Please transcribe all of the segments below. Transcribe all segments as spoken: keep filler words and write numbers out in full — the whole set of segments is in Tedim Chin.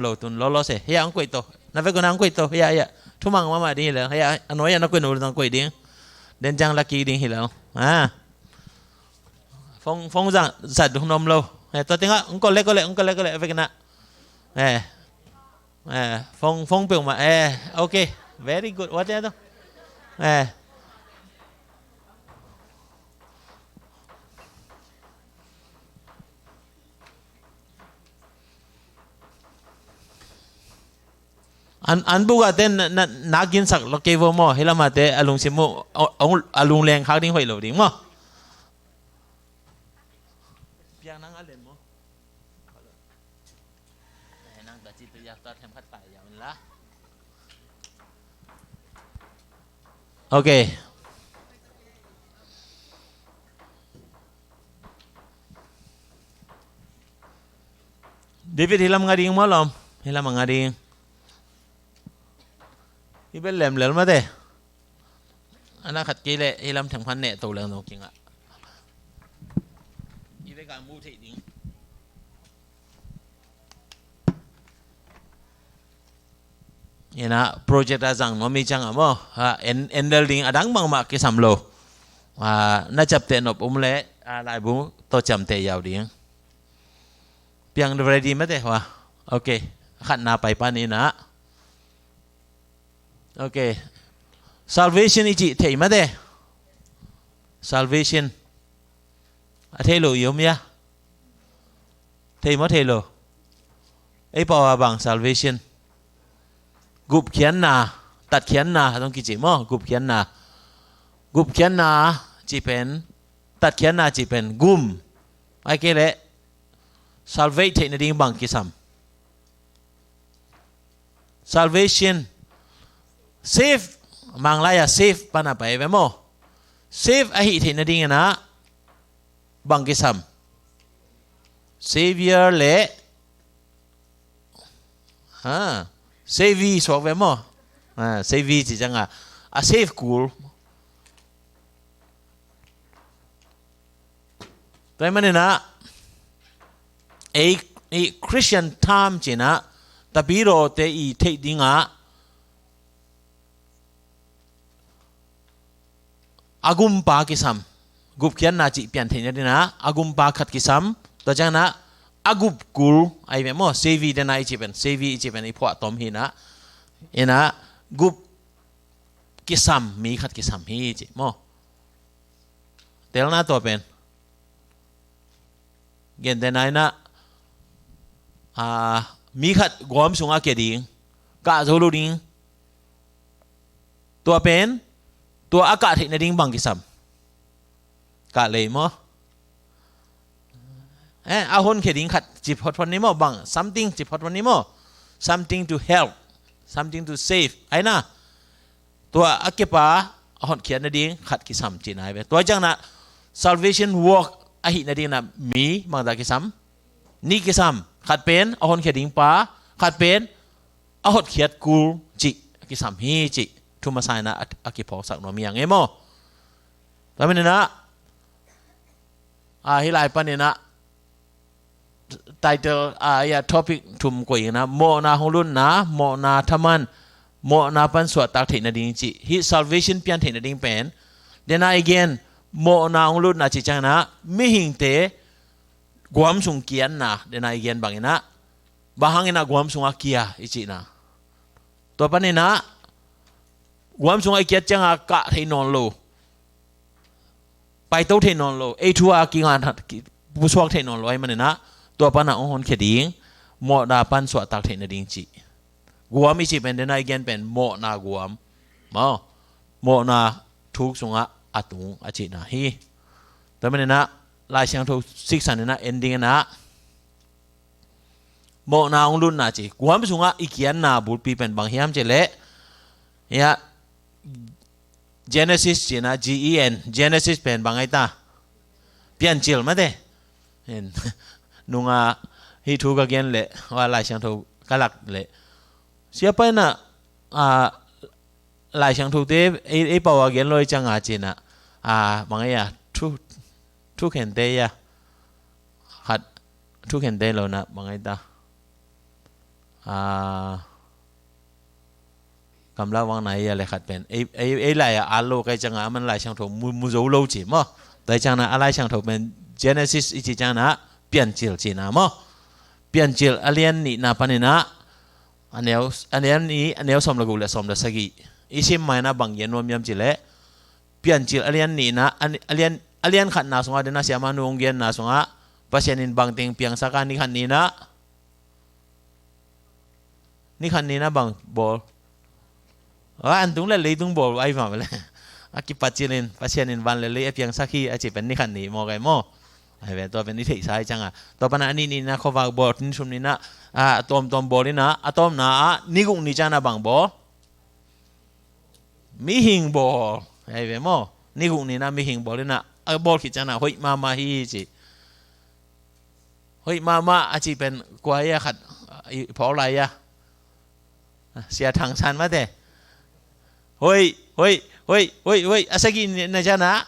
lo tun lolo se. Hiya ang kuai to. Na vek un ang kuai to. Hiya, hiya. Thumang mama ding hi lo. Hiya, a nuai a na kuai no lo tang kuai ding. Den jang laki ding hi lo. Ah. Phone, phone zang, zat dung nom lo. Eh, to tinga, ang kole, kole, ang kole, kole, vek na. Eh. Eh, phone, phone pe ma. Eh, okay. Very good. What ya to? Eh. An, an buga te na, na, na ginsak lo kei vo maw, hi lama te a lungsim mu, a, a, a lungleng khak ding hoih lo ding maw. Piang nang a len maw. Eh, nang ta ci tu ya ta them khat ta ya un la. Okay. David hi lam nga ding maw lom? Hi lam nga ding. Hi bel lem lel mate. Ana khat kei le hi lam theng phan ne to leng dong kinga. Hi bel ka mu thei ding. Ina project a zang nuam i ciang a maw, ha, en, en lel ding a dang bangmah kisam lo. Ha, na ciamteh nop um leh, ha, laibu tawh ciamteh yau ding. Piang ready mate hua. Okay. Khatna pai pan ina. Okay. Salvation i cih thei mate. Salvation. A thei lo i om ya. Thei maw thei lo? Ei pau a bang salvation. Gupkhiatna, tatkhiatna, zong kici maw, gupkhiatna. Gupkhiatna ci pen, tatkhiatna ci pen, gum. Ai kei leh, salvate theih nading bang kisam. Salvation. Save. Manglai a save pana pai ve maw. Save ahi theih nading ina bang kisam. Savior le ha, savee suak ve maw. Ha, savee ci cianga a save kul. Tua hi manina ei, ei Christian term cina tapidawte i theih dinga a gumpa kisam. Gupkhiatna cih pian theihna dina a gumpa khat kisam. Tua ciangna a gup kul ai ve maw, savee dena i cih pen, savee i cih pen i phuah tom hina. Ina gup kisam, mi khat kisam hi cih maw. Telna tua pen. Gentehna ina, a, mi khat guam sungah kia ding, kah zo lo ding. Tua pen, tua a kah theih nading bang kisam. Kah lei maw. Eh, a honkhia ding khat ci photphot ni maw, bang, something ci photphot ni maw. Something to help, something to save. Aina, tua a kepa a honkhiat nading khat kisam cina hi ve. Tua ciangna salvation work ahi nadingna mi bangta kisam. Nih kisam, khat pen a honkhia ding pa, khat pen a hotkhiat kul cih a kisam hi cih thu masa ina a, a kiphawksak nuam hi a ngei maw. Tua manina, a, hi lai panina title, a, ya topic thum koih ina, mawhna hong lutna, mawhna thaman, mawhna pan suahtak theih nading cih. Hi salvation pian theih nading pen. Dena i gen, mawhna hong lutna cih ciangina mihingte guam sung kiatna, dena i gen bangina, bang hangina guam sungah kia i cihna. Tua panina guam sungah i kiat cianga kah thei nawn lo, paito thei nawn lo, ei thu a kingan pusuak thei nawn lo ai manina, tua pana hong honkhia ding, mawhna pan suahtak theih nading cih. Guam i cih pen dena i gen pen mawhna guam. Maw, mawhna thuk sungah a tung a cihna hi. Tua manina Lai Siangtho siksan ina ending ina mawhna hong lutna ci. Guam sungah i kiatna bulpi pen bang hiam ci leh, ya, Genesis cina, G E N, Genesis pen bang ai ta. Piancil mate. Nunga hi thu ka gen leh, wa Lai Siangtho ka lak leh. Siapa ina, a, Lai Siangtho te, ei, ei pau a gen loi cianga cina. A, bang ai a, thu, thu khen te ya. Khat, thu khen te lo na, bang ai ta. Ah, kamlau vang na ia le khat pen ei, ei, ei lai a al lo kai cianga aman Lai Siangtho mu, mu zo lo ci maw. Tua ciangna a Lai Siangtho pen Genesis i ci ciangna Piancil cina maw. Piancil a lian nihna paninah a neu, a lian nih, a neu sawm le guk le sawm le sagih i sim maina bang gen nuam hiam cileh Piancil a lian nihna, a lian, a lian khatna sungah dena siamanu hong genna sungah Pasian in bangteng piangsak a ni khat ninah ni khat ninah bang bawl. A, an tung le leitung bawl ai vang le a kipat cilin Pasian in van le lei a piangsak hi a ci pen ni khat ni maw kai maw. Ai ve tua pen i theihsa i cianga tua pana a ni ninah khuavak bawl ni sum ninah a tawmtawm bawl inah a tawmna ah ni guk ni ciangna bang bawl. Mihing bawl ai ve maw. Ni guk ninah mihing bawl inah a bawl khit ciangna hoih mahmah hi ci. Hoih mahmah a ci pen kua ia khat i phawk lai ia. Sia Thang San mate. Hoih, hoih, hoih, hoih, hoih a sagih na ciangna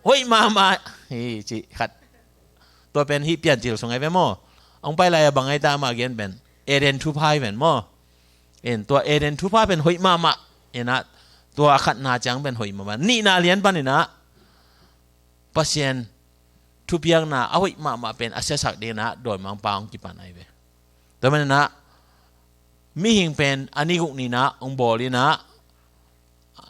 hoih mahmah hi ci khat. Tua pen hih Piancil sung ai ve maw. Hong pai lai a bang ai ta amah gen pen Eden thupha ai ven maw. In tua Eden thupha pen hoih mahmah inah tua a khatna ciang pen hoih mahmah. Nihna lian paninah Pasian thupiakna a hoih mahmah pen a siasak dinah dawimangpa hong kipan ai ve. Tua maninah mihing pen a ni guk ninah hong bawl inah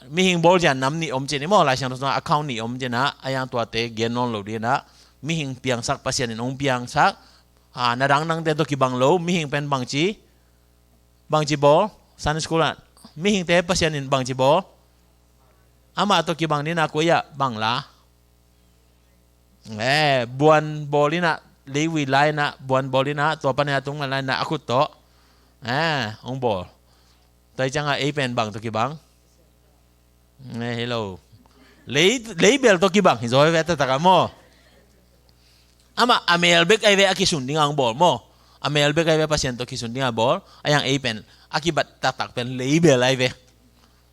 mihing bawl cian nam nih om cin i maw Lai Siangtho sungah account nih om cinah a yang tuate gen nawn lo dinah mihing piangsak Pasian in hong piangsak. Ah, na dang nangte tawh kibang lo mihing pen bangci bangci bawl Sunday school ah mihingte Pasian in bangci bawl. Amah tawh kibang dinah koi ah bang la. Eh, buan bawl inah leivui lai inah buan bawl inah tua paninah tung lai inah a khut tawh. Eh, hong bawl. Tua i cianga ei pen bang tawh kibang. Eh, hello. Lei, leibel tawh kibang hi zaw ve taktak a maw. Amah a mel bek ai ve a kisun dinga hong bawl maw. A mel bek ai ve Pasian tawh kisun dinga bawl a yang ei pen a kibat taktak pen leibel ai ve.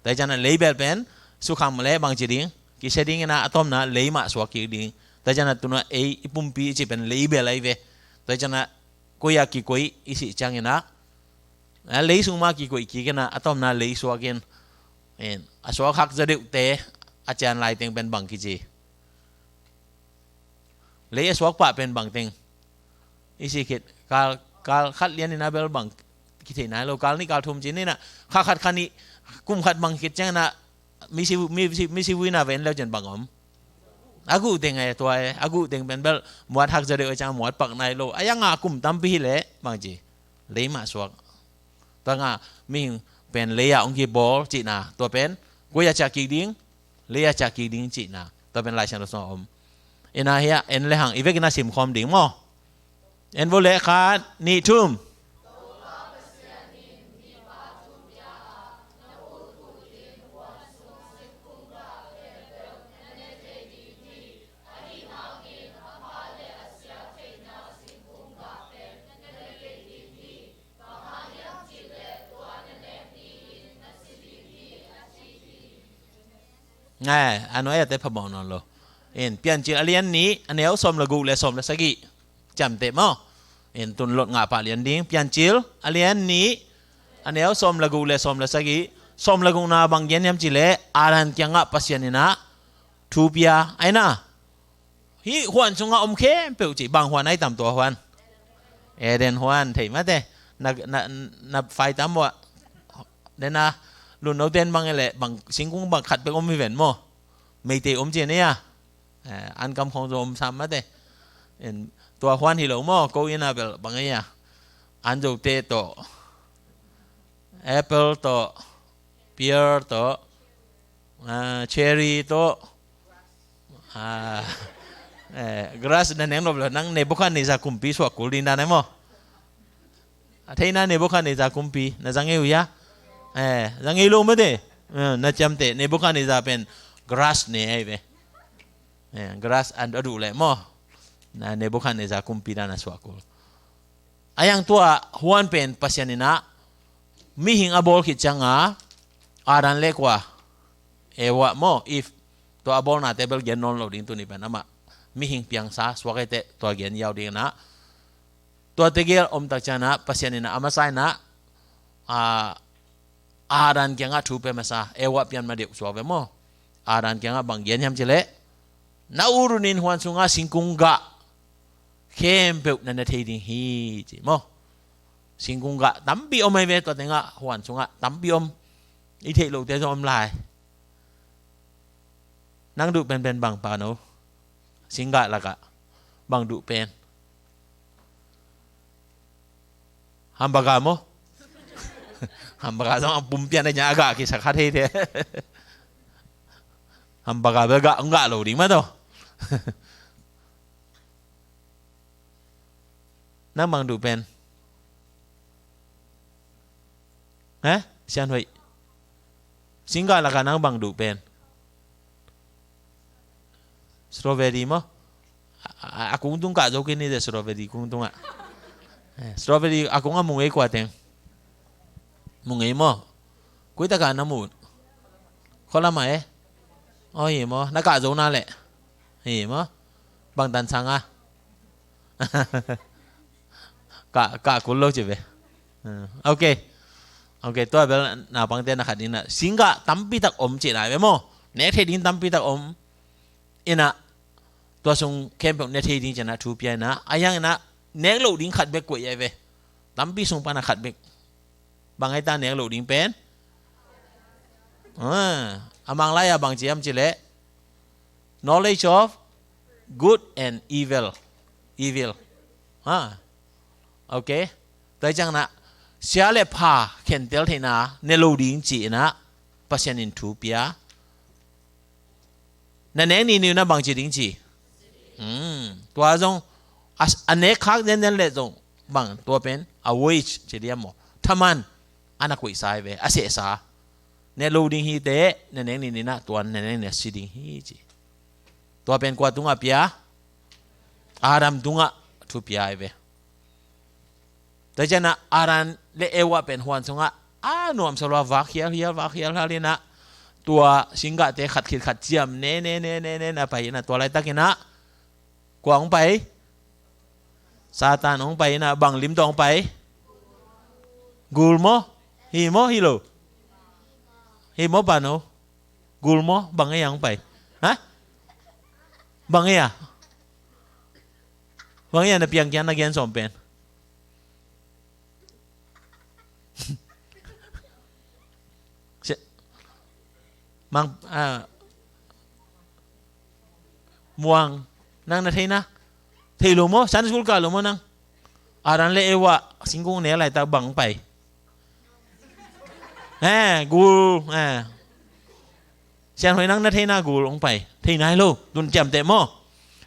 Tua i ciangna leibel pen sukham le bangci ding kisia ding inah a tawmna lei mah suak kik ding. Tua i ciangna tuna ei i pumpi i ci pen leibel ai ve. Tua i ciangna koi a kikoi i sih ciang inah lei sung mah kikoi kik inah a tawmna lei suak in. A suak hak zaw deuhte a cian laiteng pen bang kici. Lei a suak pah pen bangteng i si khit kal, kal khat lian inah bel bang kitheih nai lo kal nih kal thum ci ninah kha khat kha nih kum khat bang khit ciang inah misi, misi, misi vuina ven leu cian bang om. A guh teng ai tua e a guh teng pen bel muat hak zaw deuh a ciang muat pak nai lo a yang a kum tampi hi leh bangci lei mah suak. Tua nga mihing pen lei ah hong kibawl cihna tua pen koi a ciah kik ding lei a ciah kik ding cihna tua pen Lai Siangtho sungah om. Inah hiah en le hang i vekin a simkhawm ding maw. En vo le khat nih thum. Ngai a nuai a te phamawh nawn lo. In Piancil a lian nih a neu sawm le guk le sawm le sagih. Ciamteh maw. In tun lot ngah pah lian ding Piancil a lian nih a neu sawm le guk le sawm le sagih. Sawm le gukna bang gen hiam cileh Adam kiangah Pasian inah thu pia ai na. Hih huan sungah om khempeuh cih bang huan ai tam tua huan. Eden huan thei mate. Na, na, na fai tam uh ah. Dena lunno ten bang e leh bang singkung bang khat bek om hi ven maw. Meitei om ci a nei a. An kam khong zo om sam mate. Tua huan hi lo maw ko ina bel bang e a. An zo te tawh. Apple tawh. Pear tawh. Cherry tawh. Grass na neng nop lo nang Nebuchadnezzar kumpi suak kul ding dan ai maw. A theina Nebuchadnezzar kumpi na zang ei uh hia. Zang ei lo mate. Na ciamteh Nebuchadnezzar pen grass ne ai ve. Grass an a duh leh maw. Na Nebuchadnezzar kumpi dan a suak kul. A yang tua huan pen Pasian inah mihing a bawl khit cianga Adam le kua Eva maw Eve tua a bawlnate bel gen nawn lo ding tuni pen amah mihing piangsa suak ei teh tua gen yau ding inah tua tegel om tak cianah Pasian inah a masa inah a, Adam kiangah thu pia masa, Eva pian ma deuh suak ve maw. Adam kiangah bang gen hiam cileh, na ut un, huan sungah singkung gah khempeuh na ne thei ding hi ci maw. Singkung gah tampi om ahi ve, tua tengah huan sungah tampi om. I theih lote zong om lai. Nang duh penpen bang, Pa No? Singgah lakah bang duh pen? Hamburger maw? Hamburger zong a pumpian a nya a gah kisa kha thei te. Hamburger bel gah, gah lo ding mah tawh. Nang bang duh pen? Ha? Sian Hoih. Singgah lakah nang bang duh pen? Strawberry maw? A, a, a kung tung kah zo kei ni de, strawberry kung tungah. Eh, strawberry a kungah mu ngei kua teng? Mu ngei maw? Koi takah na mu? Khualamah e? Aw, hi maw? Na kah zo na leh? Hi maw? Bang tan sang a? Kah, kah kul lo ci ve. Hmm, ok. Ok, tua bel naupangte na khat ding na singgah tampi tak om ci lai ve maw. Nek thei ding tampi tak om. Inah tua sung khempeuh ne thei ding ci-in ah thu pia inah, a hiang inah nek loh ding khat bek koih ahi ve. Tampi sung pan a khat bek. Bang ahi ta nek loh ding pen? Ah, a Mang lai-a bang ci hiam cileh, knowledge of good and evil. Evil. Ha. Ok. Tua hi ciang inah sia le pha khentel theihna ne lo ding ci inah Pasian in thu pia. Na nek nihnih un ah bang ci ding ci? Hmm, tua zong a, a nek khak zenzen leh zong bang, tua pen a wage ci diam maw? Thaman a na koihsa ahi ve, a sehsa. Ne lo ding hi teh, na nek nihnih un ah tua na nek nihnih a si ding hi ci. Tua pen kua tungah pia? Adam tungah thu pia ahi ve. Tua ciang inah Adam le Eva pen huan sungah a nuamsa lua vak hialhial, vak hialhial inah tua singgahte khat khit khat ciam ne ne ne ne ne na pai inah, tua laitak inah kua hong pai? Satan hong pai inah, bang lim tawh hong pai? Gul maw? Hi maw, hi lo? Hi maw, Pa No? Gul maw? Bang ei a hong pai? Ha? Bang ei a? Bang ei a na piang kiang na gen sawm pen? Se-, mang, ah, Muang, nang na thei na? Thei lo maw? Sunday school kah lo maw nang? Adam le Eva singkung nek laitak bang pai? Eh, gul, eh. Sian Hoih, nang na thei na gul hong pai? Thei nai lo, tun ciamteh maw.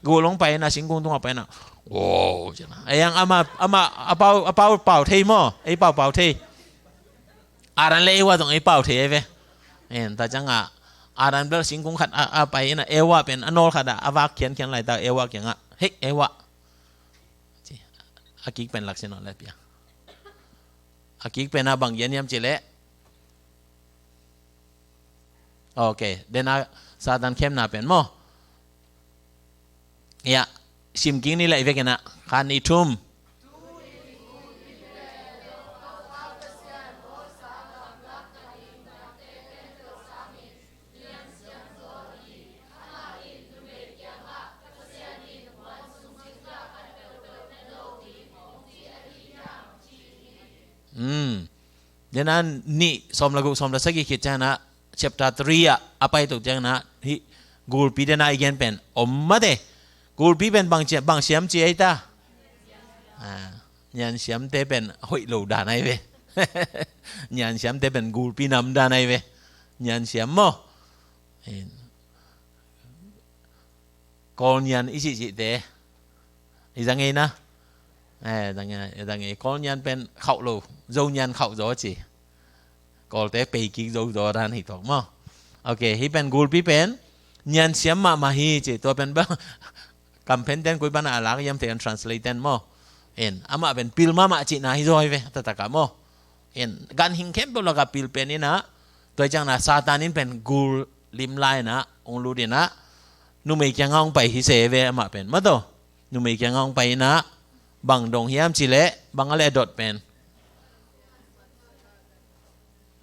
Gul hong pai na, singkung tungah pai na. Wow, cian na. Eh, yang ama, ama, a pau, a pau, pau thei maw. Ei pau, pau thei. Adam le Eva zong ei pau thei ahi ve. En, tua ciang a, Adam bel singkung khat a, a pai inah, Eva pen a nawl khat ah a vak khiankhian laitak Eva kiangah, hei, Eva. Ci, a kik pen lak sin on le pia. A kik pen ah bang gen hiam cileh? Ok, den a Satan khemna pen maw. Ya, sim kik ni lai vek inah, khan ni thum. Hmm. Dena nih sawm le guk, sawm le sagih khit ciangin ah chapter three ah a pai tuk ciangin ah hih gulpi dena i gen pen om mate. Gulpi pen bang ci-, bang siam ci ei ta? Ah, nian siamte pen hoih lo dan ahi ve. Nian siamte pen gulpi nam dan ahi ve. Nian siam maw? Kawl nian i cihcihte i za ngei na. Eh, za ngei, za ngei. Kawl nian pen khauh lo, Zo nian khauh zaw ci. Kawlte pei kik zo zaw dan hi tawk maw. Ok, hih pen gulpi pen nian siam mahmah hi ci. Tua pen bang kamphen ten koi pana a lak hiam te kan translate ten maw. En, amah pen pil mahmah cihna hi zaw hi ve, taktak ah maw. En, ganhing khempeuh lakah pil pen inah, tua hi ciangin ah Satan in pen gul lim lai inah hong lut inah, numei kiangah hong pai hi se ve amah pen. Maw taw, numei kiangah hong pai inah, bang dong hiam cih leh, bang a leh a dot pen.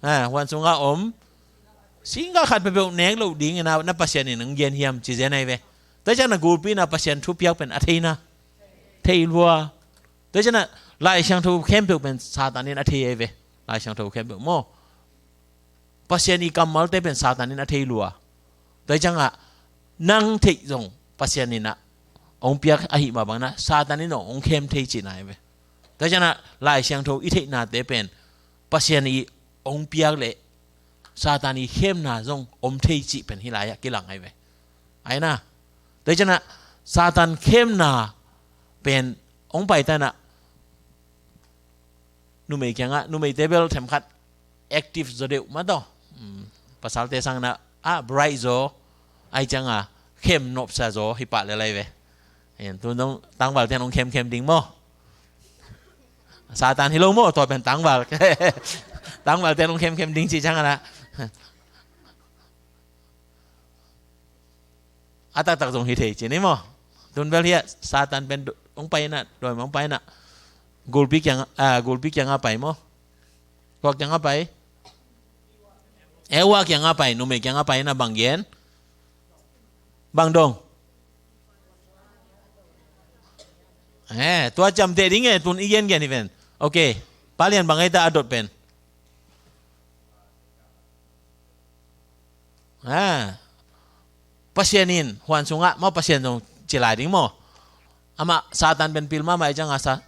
Ha, huan sungah om singgah khat peuhpeuh nek loh dingin ah na Pasian in hong gen hiam ci zen ahi ve. Tua ciangin ah gulpi in ah Pasian thupiak pen a thei na, thei lua. Tua ciangin ah Lai Siangtho khempeuh pen Satan in a thei ahi ve. Lai Siangtho khempeuh maw, Pasian i kammalte pen Satan in a thei lua. Tua ciangin ah nang theih zong Pasian in ah hong piak ahih mah bangin ah Satan in hong khem thei cihna ahi ve. Tua ciangin ah Lai Siangtho i theihnate pen Pasian i hong piak leh Satan i khemna zong om thei cih pen hih lai-ah kilang ahi ve. Ahi na. Tua ciangin ah Satan khemna pen hong pai ta in ah numei kiangah, numeite bel themkhat active zaw deuh mah tawh. Hmm, pasalte sangin ah, ah, bright zaw, ahih ciangin ah khem nopsa zaw hi pah lel ahi ve. Hen, tu dong tangvalte in hong khemkhem ding maw. Satan hi lo maw, tua pen tangval. Tangvalte in hong khemkhem ding cih ciangin ah a taktak zong hi thei ci ni maw. Tun bel hiah Satan pen hong pai in ah, dawi mah hong pai in ah, gulpi kiang, ah, gulpi kiangah pai maw. Kua kiangah pai? Eva kiangah pai, numei kiangah pai in ah bang gen? Bang dong? Eh, tua ciamteh ding e, tun i gengen hi ven. Ok. Pa Lian, bang ei ta a dot pen? Ah. Pasian in huan sungah, maw, Pasian zong ci lai ding maw. Amah Satan pen pil mahmah ahih ciangin ah sa-,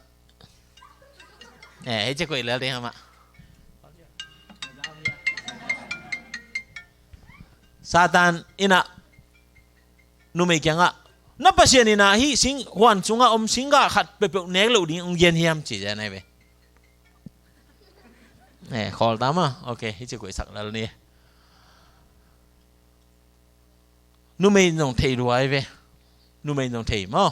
eh, hei cia koih lel ding amah. Satan in ah numei kiangah, na Pasian in ah hih sing, huan sungah om singgah khat peuhpeuh nek loh ding hong gen hiam ci zen ahi ve. Eh, khawl ta maw. Ok, hih ci koihsak lel ni. Numei zong thei lua ahi ve. Numei zong thei maw.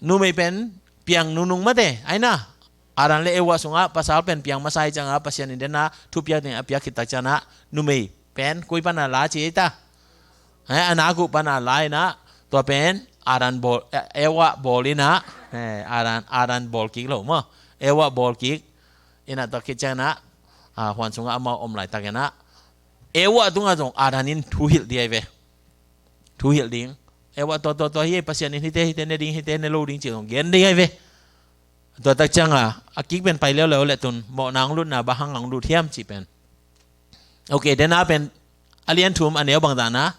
Numei pen piang nunung mate, ahi na. Adam le Eva sungah pasal pen piang masa ahih ciangin ah Pasian in den a thupiak ding a piak khit tak ciangin ah numei pen koi pan a la ci ei ta. Eh, a nak uh pan a la in ah tua pen Adam bawl, eh, Eva bawl in ah, eh, Adam, Adam bawl kik lo maw. Eva bawl kik in ah tua khit ciangin ah, ah, huan sungah amau om laitak in ah Eva tungah zong Adam in thu hilh ding ahi ve. Thu hilh ding. Eva, tua, tua, tua hi, Pasian in hihte, hihte ne ding, hihte ne lo ding ci zong gen ding ahi ve. Tua tak ciangin ah a kik pen pai leuleu leh tun mawhna hong lutna bang hang hong lut hiam cih pen. Ok, den a pen a lian thum a neu bangzah na.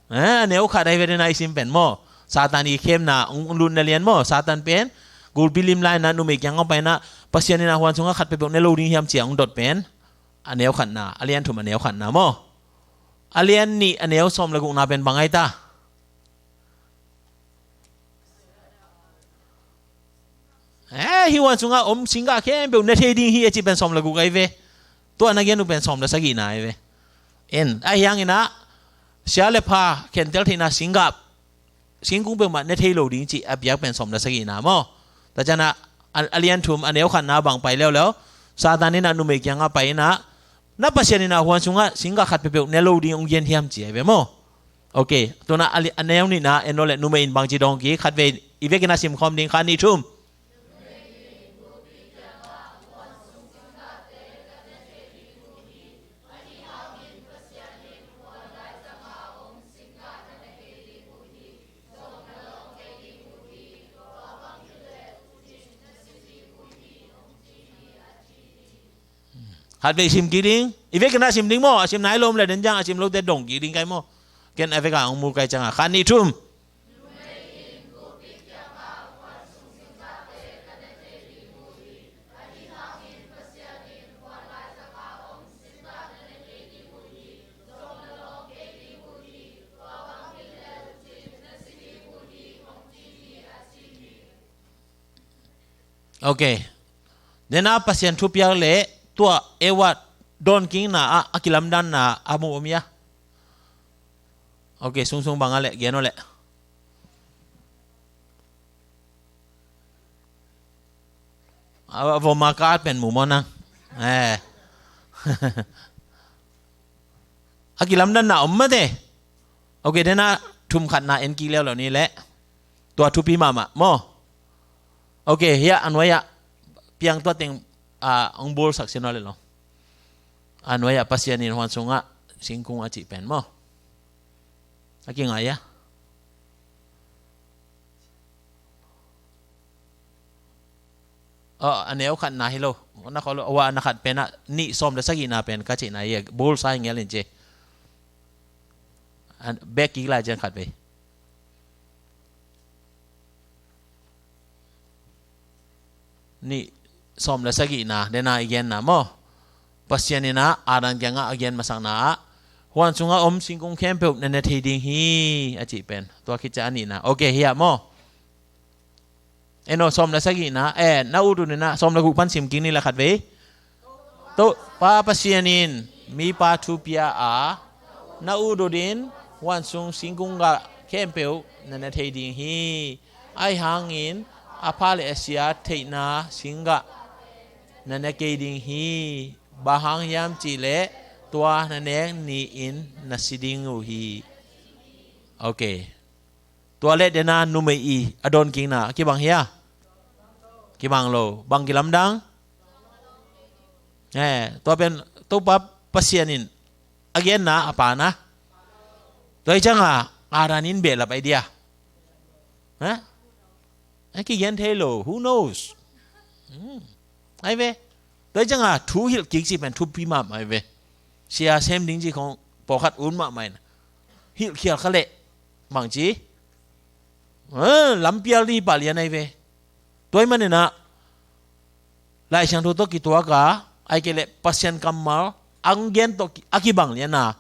Eh, a neu khat ahi ve den a i sim pen maw. Satan i khemna hong lutna lian maw. Satan pen gulpi lim lai in ah numei kiang hong pai in ah Pasian in ah huan sungah khat peuhpeuh ne lo ding hiam ci a hong dot pen a neu khatna, a lian thum a neu khatna maw. A lian nih a neu sawm le gukna pen bang ahi ta? Eh, hih huan sungah om singgah khempeuh ne thei ding hi a cih pen sawm le guk ahi ve. Tua na gen uh pen sawm le sagihna ahi ve. En, ahi hangin ah sia le pha khentel theihna singgah, singkung peuhmah ne thei lo ding cih a piak pen sawm le sagihna maw. Tua ciangin ah a, a lian thum a neu khatna bang pai leuleu. Satan in ah numei kiangah pai in ah na Pasian in ah huan sungah singgah khat peuhpeuh ne lo ding hong gen hiam ci ahi ve maw. Ok, tun ah a li-, a neu nihna en lo leh numei in bangci dong kik, khatvei i vekin ah simkhawm ding, khat, nih, thum. Khatvei sim kik ding. I vekin ah sim ding maw, a sim nai lo om leh den ciang a sim lote dong kik ding kai maw. Ken a vek a hong mu kai ciangin, khat, nih, thum. Ok. Den a Pasian thupiak leh tua Eva dawnkikna ah a kilamdanna a mu om hia? Ok, sungsung bang a leh gen aw leh. A, a vom a ka at pen mu maw nang? Eh. A kilamdanna om mate. Ok, den a thum khatna en kik leuleu ni leh. Tua thupi mahmah maw. Ok, hiah a nuai ah piang tua teng, ah, hong bawlsak sin aw leh lo. A nuai-ah Pasian in huan sungah singkung a cih pen maw? A kingai a. A neu khatna hi lo. Na khol lo, a na khat pen a nih sawm le sagihna pen ka cihna hi a, bullseye ngelin ci. Bek kik lai ciang khat vei. Nih sawm le sagihna, dena i genna maw? Pasian in a Adam kiangah a gen masakna ah, huan sungah om singkung khempeuh na ne thei ding hi, a cih pen. Tua khit ciang a nihna. Ok, hiah maw? Eno, sawm le sagihna, eh, na ut ut in a, sawm le guk pan sim kik ni la khat vei. Topa Pasian in mipa thu pia a, na ut ut in huan sung singkung gah khempeuh na ne thei ding hi. Ahi hangin a pha le a sia theihna singgah na ne kei ding hi. Bang hang hiam cih leh tua na nek ni-in na si ding uh hi. Ok. Tua leh dena numei i a dawnkikna a kibang hia? Kibang lo. Bang kilamdang? Eh, tua pen Topa Pasian in a genna a pana. Tua hi cianga Adam in behlap ai dia? Ha? A kigen thei lo. Who knows? Hmm. Ai ve. Tua hi cianga thu hilh kik cih pen thupi mahmah ai ve. Sia sem ding cih khong pawlkhat ut mahmah in hilh khial kha leh bangci, eh, lampial ding hi pah lian ai ve. Tua ahih manin a Lai Siangtho tawh kituak a, ahih kei leh Pasian kammal a gen tawh ki-, a kibang lian a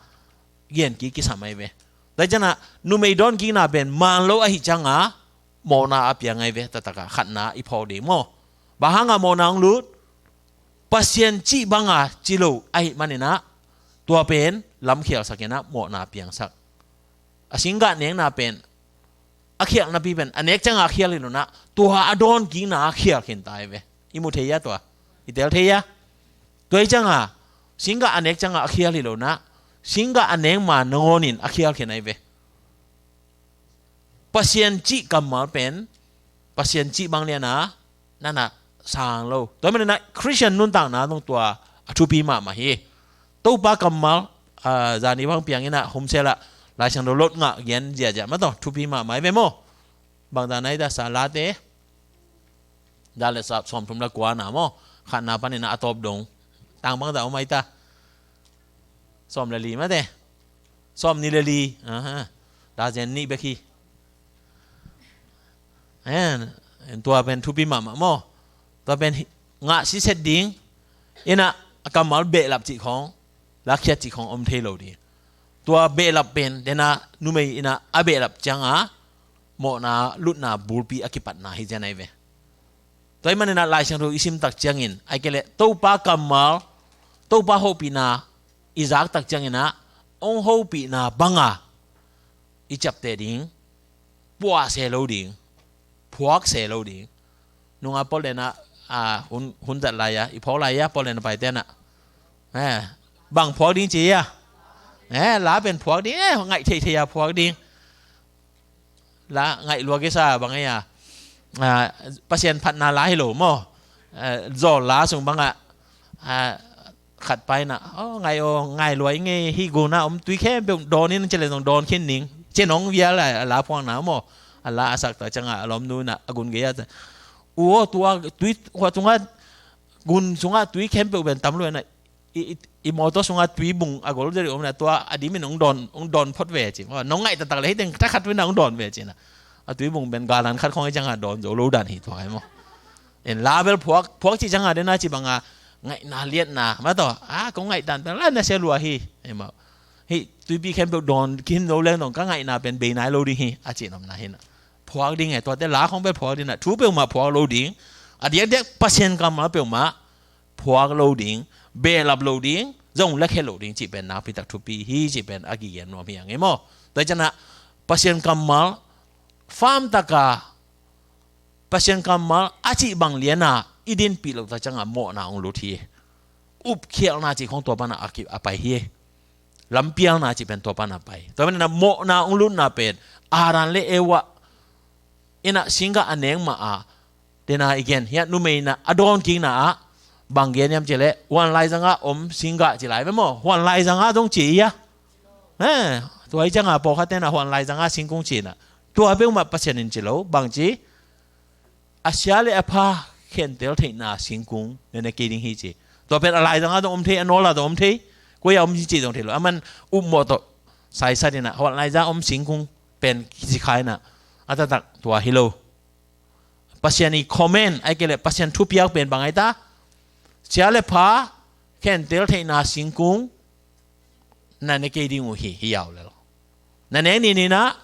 gen kik kisam ai ve. Tua hi cianga numei dawnkikna pen man lo ahih cianga mawhna a piang ai ve, taktak a khatna i phawk ding maw? Bang hanga mawhna hong lut? Pasian cih banga ci lo ahih manin a tua pen lamkhialsak in a mawhna piangsak. A singgah nekna pen a khialhnapi pen a nek cianga a khial hi lo in a, tua a dawnkikna a khial khin ta ai ve. I mu thei hia tua? I tel thei hia? Tua hi cianga singgah a nek cianga a khial hi lo in a, singgah a nek ma nangawnin a khial khin ai ve. Pasian cih kammal pen Pasian cih bang lian a nana sang lo. Tua manin a Khristian nuntakna zong tua a thupi mahmah hi. Topa kammal, ah, zani bang piangin a humsel a Lai Siangtho lot ngah gen ziahziah mah tawh thupi mahmah hi ve maw? Bangzah na hi ta sa late. Za le sap sawmthum le kuana maw? Khatna panin a tawp dong. Tang bangzah om ai ta? Sawm le li mate. Sawmnih le li. Aha. Dazen nih bek hi. En, en tua pen thupi mahmah maw? Tua pen hi-, ngah siset ding. Ina a kammal behlap cih khawng, lakhiat cih khawng om thei lo ding. Tua behlap pen, dena numei ina a behlap cianga mawhna lutna bulpi a kipatna hi cian ai ve. Tua ahih manin a Lai Siangtho i sim tak ciangin, ahih kei leh Topa kammal, Topa hopihna i zak tak ciangin a, hong hopihna banga i ciapteh ding, puah se lo ding, phuak se lo ding. Nunga Paul dena, a, hun, hun zat lai a, i phawk lai a, Paul dena paite na. Eh, bang phuak ding ci a. Eh, la pen phuak ding, eh, ngaih theihtheih a phuak ding. La ngaih lua kisa bang ei a, ah, Pasian phatna la hi lo maw? Ah, zawl la sung bangah, ah, khat paina, oh, ngaih aw, ngaih lua i ngei, hih guna om tui khempeuh dawn in ci le zong dawn khin ning. Ci nong vial a, a la phuakna maw? A la a sak ta ciangah a lawmnu ina a gun gei a, u aw, tua tui, hua tungah, gun sungah tui khempeuh pen tam lua ina, i, i, i mawtaw sungah tuibung a gol zeri om na, tua a dimin hong dawn, hong dawn phot ve ci. Nong ngaih taktak le hih teng thakhat tuina hong dawn ve ci na. A tuibung pen galan khat khawng hi ciangah dawn zo lo dan hi tua hi maw? En la bel phuak, phuak ci ciangah dena ci banga ngaihna liatna mah tawh, a, kong ngaih dan pen la na sia lua hi. Ei maw? Hih tuipi khempeuh dawn khin zo leng dong ka ngaihna pen bei nai lo ding hi, a ci nopna hi na. Phuak ding e, tuate la khawng bel phuak ding na. Thu peuhmah phuak lo ding. A diakdiak Pasian kammal peuhmah phuak lo ding, behlap lo ding, zong lekhia lo ding cih pen nakpi tak thupi hi cih pen a kigen nuam hi a ngei maw? Tua hi ciangah Pasian kammal fam taka, Pasian kammal a cih bang liana i dinpih lo tak ciangah mawhna hong lut hi. Upkhialhna cih khawng tua pana a ki-, a pai hi. Lampialna cih pen tua pana pai. Tua pana mawhna hong lutna pen Adam le Eva ina singgah a nek mah a, dena i gen hiah numei ina a dawnkikna ah Bang gen hiam cih leh, huan laizangah om singgah ci lai ve maw? Huan laizangah zong ci hi a. Eh, tua hi ciangah pawlkhat tenah huan laizangah singkung ci inah, tua peuhmah Pasian in ci lo. Bang ci? A sia le a pha khentel theihna singkung na ne kei ding hi ci. Tua pen a laizangah zong om thei, a nawlah zong om thei, koi-ah om hi cih zong thei lo. A man upmawh tawh saisat inah huan laizangah om singkung pen kici kha inah, a taktak tua hi lo. Pasian i comment, ahih kei leh Pasian thupiak pen bang ai ta? Sia le pha khentel theihna singkung na ne kei ding uh hi, hi yau lel. Na nek ni ni na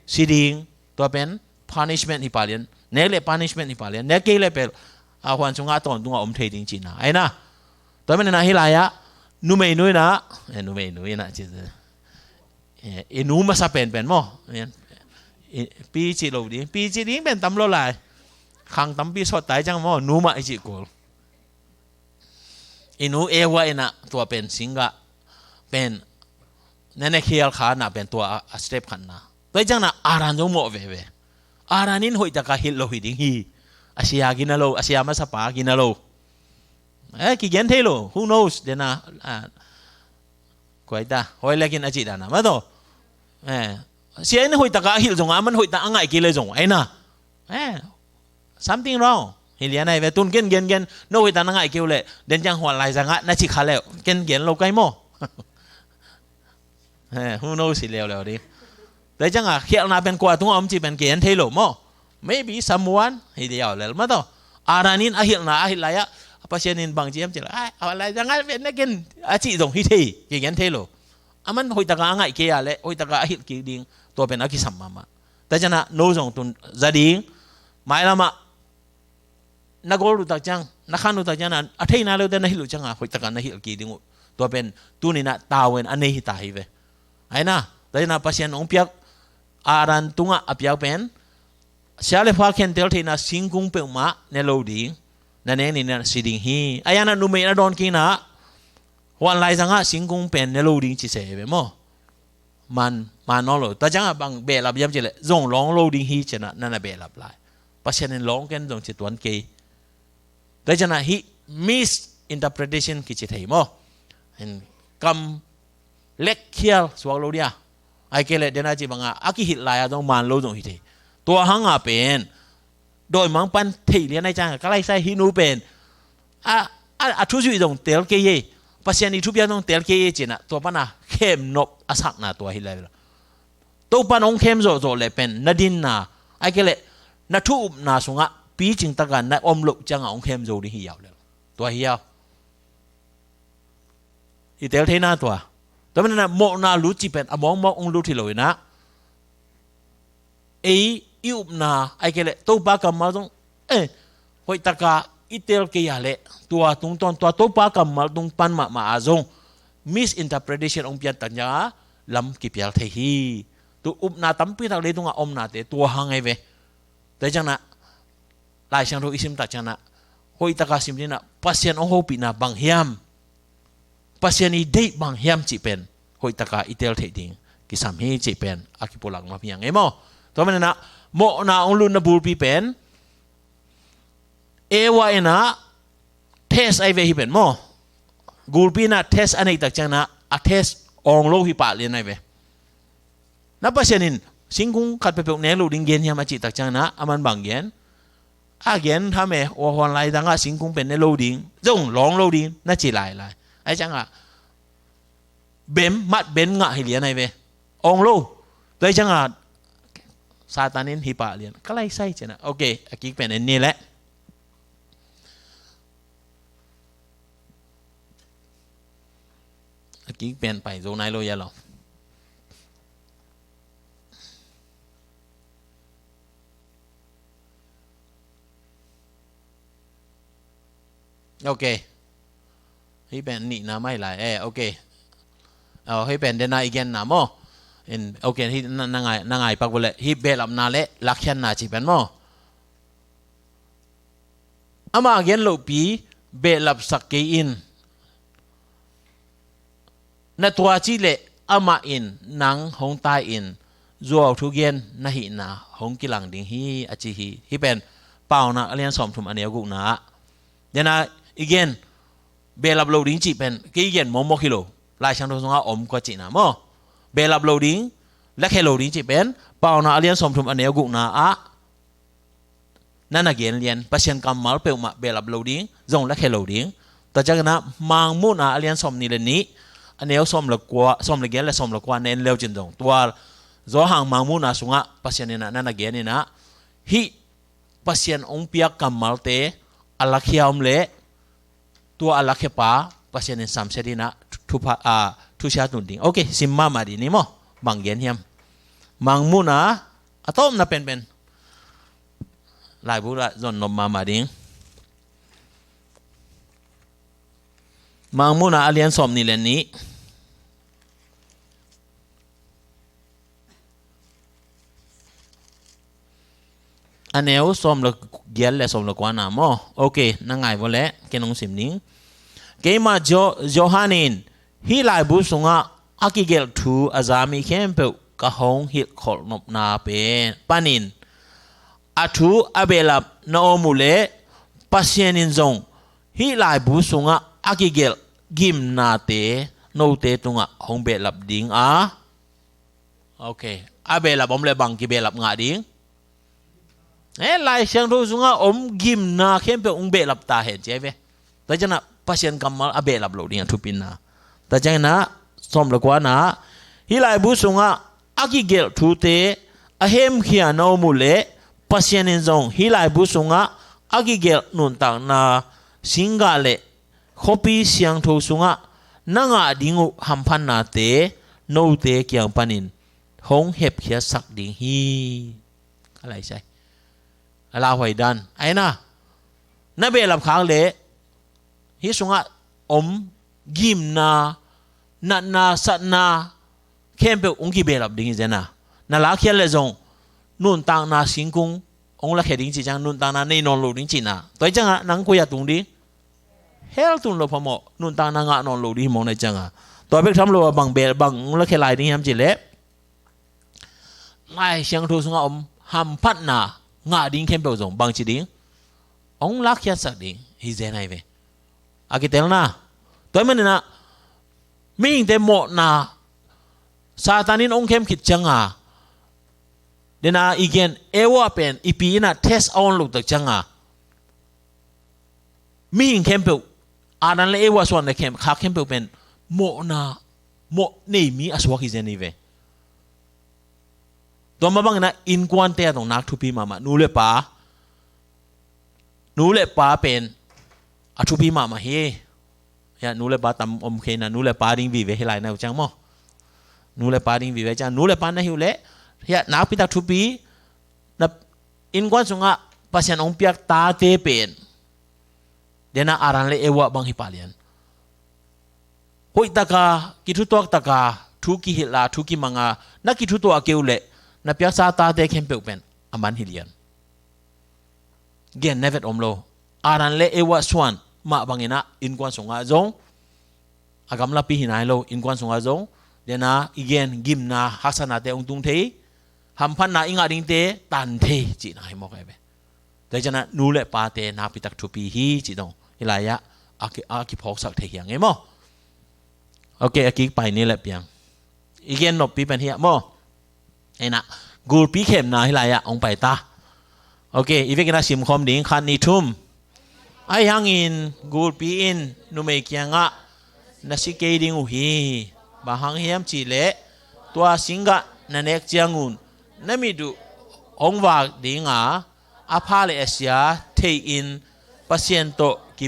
si ding, tua pen punishment hi pah lian. Nek le punishment hi pah lian. Nek kei le pel, a huan sungah tawntungah om thei ding cihna ai na. Tua pen na hi lai-ah, numei nu inah, eh, numei nu inah ci, eh, i nu masa penpen maw? Eh, i, pi cih lo ding, pi cih ding pen tam lo lai. Khang tampi sawt tai ciang maw, nu mah i cih kul. I nu Eva inah tua pen singgah pen na ne khial kha na pen tua a, a step khatna. Tua hi ciangna Adam zong mawh veve. Adam in hoih takah hilh lo hi ding hi. A sia gina lo, a sia masapa gina lo. Eh, kigen thei lo. Who knows? Dena, ah, koi ta, hoi lekin a cih dana. Mah tawh. Eh, sia in hoih takah a hilh zong a, a man hoih tak a ngaih kei le zong ai na. Eh, something wrong. Hi lian ai ve, tun ken gen gen, no hoih tak na ngaih kei uh leh, den ciang huan laizangah na ci kha le, ken gen lo kai maw? Eh, who knows hi leuleu ding. Tua ciangah khialhna pen kua tungah om cih pen kigen thei lo maw? Maybe someone, hi liau lel mah tawh. Adam in a hilhna a hilh lai-ah, Pasian in bang ci hiam cih leh, ai, a laizangah pen na ken a cih zong hi thei, kigen thei lo. A man hoih takah a ngaih kei a leh, hoih takah a hilh kik ding, tua pen a kisam mahmah. Tua ciangah no zong tun za ding, mailamah na gol uh tak ciang, na khan uh tak ciang, a theihna leute na hilh uh ciangah hoih takah na hilh kik ding uh. Tua pen tuni-in ah tavuan a nei hi ta hi ve. Ai na, tua hi-in ah Pasian hong piak, Adam tungah a piak pen, sia le pha khentel theihna singkung peuhmah ne lo ding, na nek ni-in ah si ding hi. Ai a na numei na dawn kik-in ah, huan laizangah singkung pen ne lo ding ci se hi ve maw. Man, man nawn lo. Tua ciangah bang behlap hiam cih leh, zong lawng lo ding hi ci-in ah na na behlap lai. Pasian in lawng ken zong ci tuan kei. Tua ciangah hih misinterpretation kici thei maw. Hin kam lekkhial suak lo dia. Ai kei leh den a ci bangah a kihilh lai-ah zong man lo zong hi thei. Tua hangah pen dawimangpa in theih lian ahih ciangah, ka laisai hih nu pen a, a, a thuzuih zong tel kei e, Pasian i thupiak zong tel kei e ci-in ah, tua pan a khemnop a sakna tua hi lai lo. Topa in hong khem zawhzawh leh pen na dinna, ai kei leh na thu upna sungah picing takah na om loh ciangah hong khem zo ding hi yau lel. Tua hi yau. I tel theihna tua. Tua manin ah mawhna lut cih pen a mawkmawk hong lut hi lo-in ah, ei i upna, ai kei leh Topa kammal zong, eh, hoih takah i tel kei a leh, tua tungtawn, tua Topa kammal tung pan mahmah ah zong misinterpretation hong pian tak ciangah lam kipial thei hi. Tu upna tampi tak leitungah omnate tua hang ahi ve. Tua hi ciangah Lai Siangtho i sim tak ciangah, hoih takah sim ding ah, Pasian hong hopihna bang hiam, Pasian i deih bang hiam cih pen hoih takah i tel theih ding kisam hi cih pen a kipulak nuam hi ing e maw. Tua manin ah mawhna hong lutna bulpi pen, Eva in ah test ahi ve hih pen maw. Gulpi in ah test a neih tak ciangah, a test awng lo hi pah lian ahi ve. Na Pasian in singkung khat peuhpeuh nek loh ding gen hiam a cih tak ciangah, a man bang gen? A gen tham e, huan laizangah singkung pen ne lo ding, zong lawng lo ding, na ci lailai. Ai ciangah bem, mat bem ngah hi lian ahi ve. Awng lo. Tua hi ciangah Satan in hi pah lian. Ka laisai ci-in ah. Ok, a kik pen en ni leh. A kik pen pai zo nai lo hia lo. Ok. Hih pen nihna mai lai. Eh, ok. Oh, hih pen dena i genna maw. In, ok, hih na, na ngai, na ngai pak uh leh. Hih behlapna le lakkhiatna cih pen maw. Amah gen lohpi behlapsak kei in. Na tua cih leh amah in nang hong tai-in zuau thugen na hihna hong kilang ding hi a ci hi. Hih pen Paunak a lian sawmthum a neu gukna ah. Dena i gen behlap lo ding cih pen kei i gen mawkmawk hi lo. Lai Siangtho sungah om kua cihna maw, behlap lo ding, lakhia lo ding cih pen Paunak a lian sawmthum a neu gukna ah na na gen lian, Pasian kammal peuhmah behlap lo ding, zong lakhia lo ding. Tua ciangin ah Mangmuhna a lian sawmnih le nih a neu sawm le kua, sawm le giat le sawm le kua na en leu cin zong tua Johan Mangmuhna sungah Pasian in ah na na gen in ah hih Pasian hong piak kammalte a lakhia om leh tua a lakhia pa Pasian in samsia ding in ah thu, thu, a, thusia tun ding. Ok, sim mahmah ding ni maw? Bang gen hiam? Mangmuhna a tawpna penpen laibu ah zon nop mahmah ding. Mangmuhna a lian sawmnih le nih a neu sawm le giat le sawm le kuana maw? Ok, na ngai vua leh ken hong sim ning. Keimah Jo- Johan in hih laibu sungah a kigelh thu a za mi khempeuh ka hong hilhkholh nopna pen panin a thu a behlap na om uh leh Pasian in zong hih laibu sungah a kigelh gimnate note tungah hong behlap ding a. Ok, a behlap om leh bang kibehlap ngah ding? Eh, Lai Siangtho sungah om gimna khempeuh hong behlap ta hen ci ahi ve. Tua ciangin ah Pasian kammal a behlap loh ding a thupina. Tua ciangin ah sawm le kuana hih laibu sungah a kigelh thute a hemkhia na om uh leh Pasian in zong hih laibu sungah a kigelh nuntakna singgah le khuapi siangtho sungah na ngah ding uh hamphatnate note kiang panin hong hepkhiatsak ding hi. Ka laisai a lauhuai dan aina na behlap khak leh hih sungah om gimna, natna, satna khempeuh hong kibehlap ding hi zen a. Na lakkhiat leh zong nuntakna singkung hong lakhia ding cih ciang nuntakna nei nawn lo ding cihna. Tua hi ciangah nang koi-ah tung ding? Hell tun lo phamawh, nuntakna ngah nawn lo ding hi mawk na hi ciangah. Tua bek tham lo a bang bel bang hong lakhia lai ding hiam cih leh Lai Siangtho sungah om hamphatna ngah ding khempeuh zong bangci ding hong lakkhiatsak ding hi zen ahi ve. A kitelna tua hi maninah mihingte mawhna Satan in hong khem khit cianga dena i gen Eva pen i pi innah test a on lotak cianga mihing khempeuh Adam le Eva suan le khem khak khempeuh pen mawhna mawh nei mi a suak hi zen hi ve. Tua mah bangin ah innkuante a tong nak thupi mahmah nu le pa nu le pa pen a thupi mahmah hi. Hiah nu le pa tam om kheina nu le pa ding vive hi lai na uh ciang maw? Nu le pa ding vive ciang nu le pa na hi uh leh hiah nakpitak thupi na innkuan sungah Pasian hong piak tate pen dena Adam le Eva bang hi pah lian. Hoihtaka kithutuaktaka thu kihilha thu kimanga na kithutuah kei uh leh na piaksa tate khempeuh pen a man hi lian. Gen na vet om lo. Adam le Eva suan mah banginah innkuan sungah zong a gamlapi hi nai lo. Innkuan sungah zong dena i gen gimna haksanate hong tung thei, hamphatna i ngah dingte tan thei cihna hi mawk ahi ve. Tua hi cianah nu le pate nakpitak thupi hi cih dong hi lai-ah a ki- a kiphawksak thei hi a ngei maw? Ok, a kik pai ni le piang. I gen noppi pen hiah maw? Eina gulpi khemna hi lai-ah hong pai ta. Ok, i vekinah simkhawm ding khat ni thum. Ahi hangin gulpi in numei kiangah na si kei ding uh hi. Bang hang hiam cihleh tua singgah na nek ciangun na mit uh hong vak dinga a pha le a sia thei in Pasian tawh ki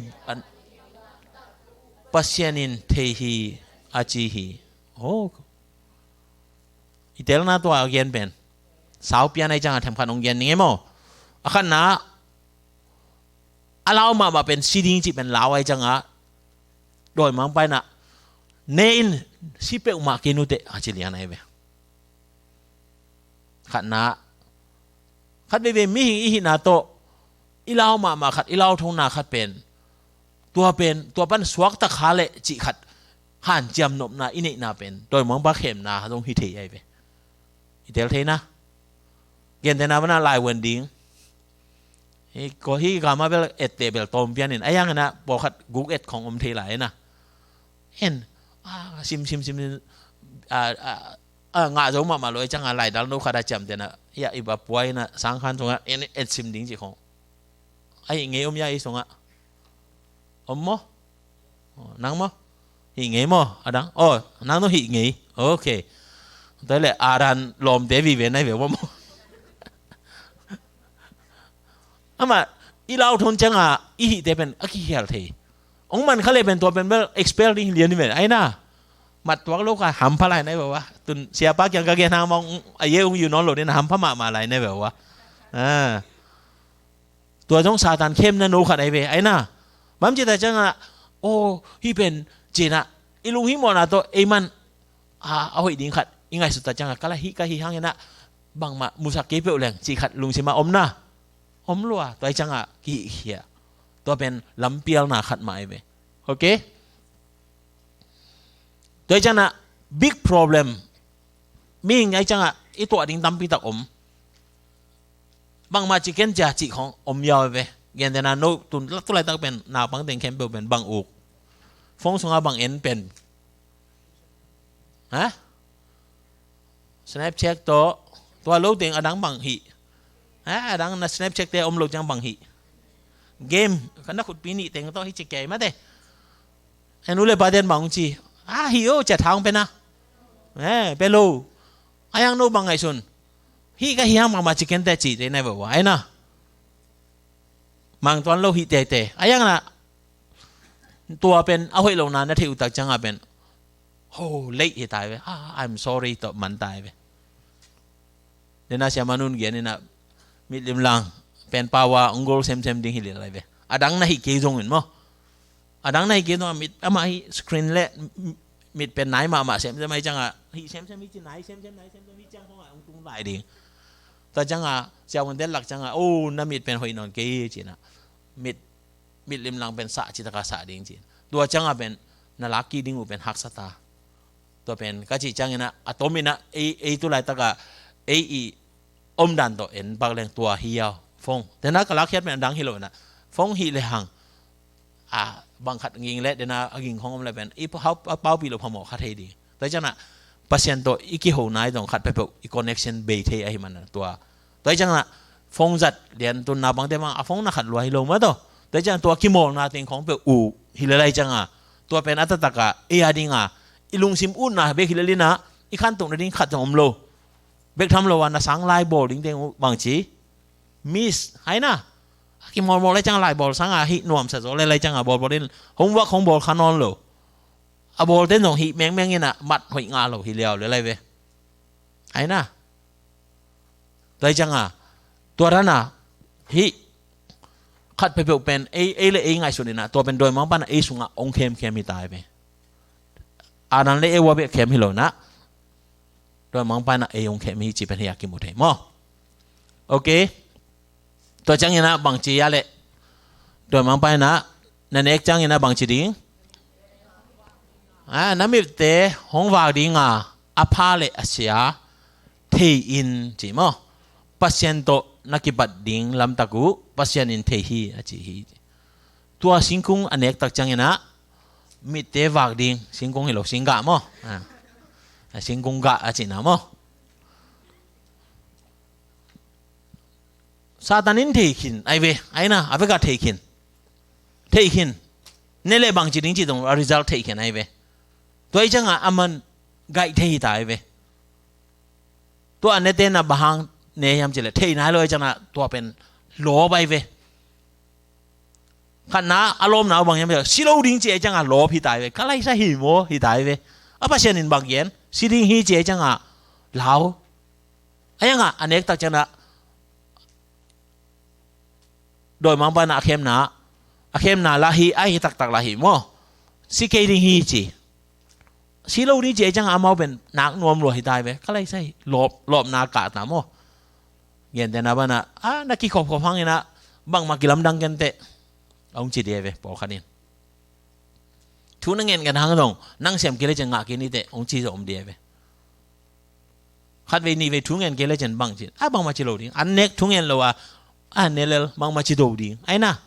Pasian in thei hi a ci hi. Oh. I telna tua a gen pen sau pian ahi cianga themkhat hong gen ning e maw? A khatna a lau mahmah pen si ding cih pen lau ahi cianga dawimangpa inah ne in si peuhmah kei nuteh a ci lian ahi ve. Khatna khat veivei mihing i hihna tawh i lau mahmah khat i lau thona khat pen tua pen tua pan suakta kha leh cih khat hanciam nopna i neihna pen dawimangpa khemna zong hi thei ahi ve. I tel theina gentehna pana laivuan ding Hi ko hi gama bel etteh bel tawm pianin a yang ina pawlkhat guk et khong om thei lai ina. En a sim sim sim a, a, a ngah zo mahmah lo a cianga laidal no khat a ciamtena ya i ba puai ina sangkhan sungah en et sim ding ci khong. A hih ngei om ya i sungah. Om maw? Nang maw? Hih ngei maw? A dang? Oh, nang no hih ngei. Ok. Tua le a dan lawmte vive nai ve maw? Ama i lau thon cianga i hihte pen a kikhial thei. Ong man kha le pen tua pen bel expel ding lian i ven aina. Mat tuak lo ka hampha lai nai ve wa. Tun siapa kiang ka gen hang mong a ye ung yu non lo dina hampha mahmah lai nai ve wa. Tua zong Satan khemna no khat ai ve aina. Bang ci ta cianga oh hih pen cina i lunghimawhna tawh ei man a hoih ding khat i ngaihsut ta cianga ka la hih ka hih hang ina bangmah musak kei peuh leng cih khat lungsimah omna. Om lua tua i cianga kihihkhia. Tua pen lampialna khat mah ai ve. Ok. Tua i cianga big problem. Mihing ai cianga i tuah ding tampi tak om. Bangmah ci ken cia cih khong om yau ve. Gentena no tun tulaitak pen naupang teng khempeuh pen bang uk. Phone sunga bang en pen. Ha? Snapchat tawh tua lo teng a dang bang hih. Ha, a dang na Snapchat te om lo ciang bang hih. Game ka na khutpi nih teng tawh hi ci kei mate. En u le pa ten bang ci. A hih o cia thang pena. Eh, pe lo. A yang no bang ngaihsun. Hih ka hih hang bangmah ci kente ci te nai ve wa aina. Mang tuan lo hih tete a yang na. Tua pen a hoih lo na na thei utak cianga pen. Ho late hi tai ve. Ah, I'm sorry tawh man tai ve. Dena siama nun gen ina mitlim lang pen pawa ong gol semsem ding hi lilai ve. A dang na hi kei zongin maw. A dang na hi kei zong a mit ama hi screen le mit pen nai mahmah semsem ai cianga hi semsem hi ci nai semsem nai semsem hi ciang khonga ong tung lai ding. Tua cianga siamun tel lak cianga oh na mit pen hoih nawn kei cina. Mit mitlim lang pen sah citaka sah ding cin. Tua cianga pen na lak kik ding uh pen haksa ta. Tua pen ka cih ciangina a tomina ei, ei tulaitaka ei i omdan tawh en bak leng tua hi yau. Phone tena ka lakkhiat pen a dang hi lo ina. Phone hih le hang a bang khat ging le dena a ging khong om le pen i pau, pau, paupi lo phamawh khat hei ding. Tua ciangina Pasian tawh i kiho nai dong khat peuhpeuh i connection bei thei ahi mana tua. Tua hi ciangina phone zat lian tun naupangte bang a phone na khat lua hi lo mah tawh. Tua hi ciangina tua kimawlna teng khong peuh uh hi le lai ciangina tua pen a taktak a ei a dinga i lungsim utna bek hi le lina i khantohna ding khat zong om lo. Bek tham lo a na sang lai bawl ding teng uh bangci miss hai na. A kimawlmawl lai ciangina lai bawl sanga hih nuamsa zaw le lai ciangina bawlbawl in homework hong bawl kha nawn lo. A bawlte zong hih mengmeng ina mat hoih ngah lo hi liau le lai ve. Hai na. Tua hi ciangina tua dana hih khat peuhpeuh pen ei, ei le ei ngaihsun ina tua pen dawimangpa ina ei sungah hong khemkhem hi tai ve. Anan le Eva bek khem hi lo ina dawimangpa ina ei hong khem hi ci pen hi a kimu thei maw? Ok. Tua ciangina bangci a le dawimangpa ina na nek ciangina bangci ding. A, na mitte hong vak dinga a pha le a sia thei in ci maw? Pasian tawh na kibat ding lamtak uh Pasian in thei hi a ci hi. Tua singkung a nek tak ciangina mitte vak ding singkung hi lo singgah maw? A, singkung gah a cina maw? Satan in thei khin ai ve. Ai na a veka thei khin. Thei khin. Ne le bangci ding ci dong a result thei khin ai ve. Tua hi ciangina a man gaih thei hi ta ai ve. Tua a nete na bang hang ne hiam ci le thei nai lo hi ciangina tua pen lawp ai ve. Khatna a lawpna uh bang hiam ci le si lo ding ci ai ciangina lawp hi ta ai ve. Ka laisa hi maw hi ta ai ve. A Pasian in bang gen si ding hi ci ai ciangina lau. A yanga a nek tak ciangina dawimangpa ina a khemna a khemna la hi a hi taktak la hi maw? Si kei ding hi ci. Si lo ding ci ai ciangina amau pen nak nuam lua hi tai ve. Ka laisa hi lawp, lawpna kah ta maw? Gentena bana a na kikhopkhop hangina bangmah kilamdang kenteh. A hong ci dia ve pawlkhat in. Thu na ngen ngen hang zong nang sem kei le ciang ngah kei niteh hong ci zong om dia ve. Khatvei nihvei thu ngen kei le ciang bang ci a bangmah ci lo ding an nek thu ngen lo a a ne lel, bangmah ci do ding. Aina.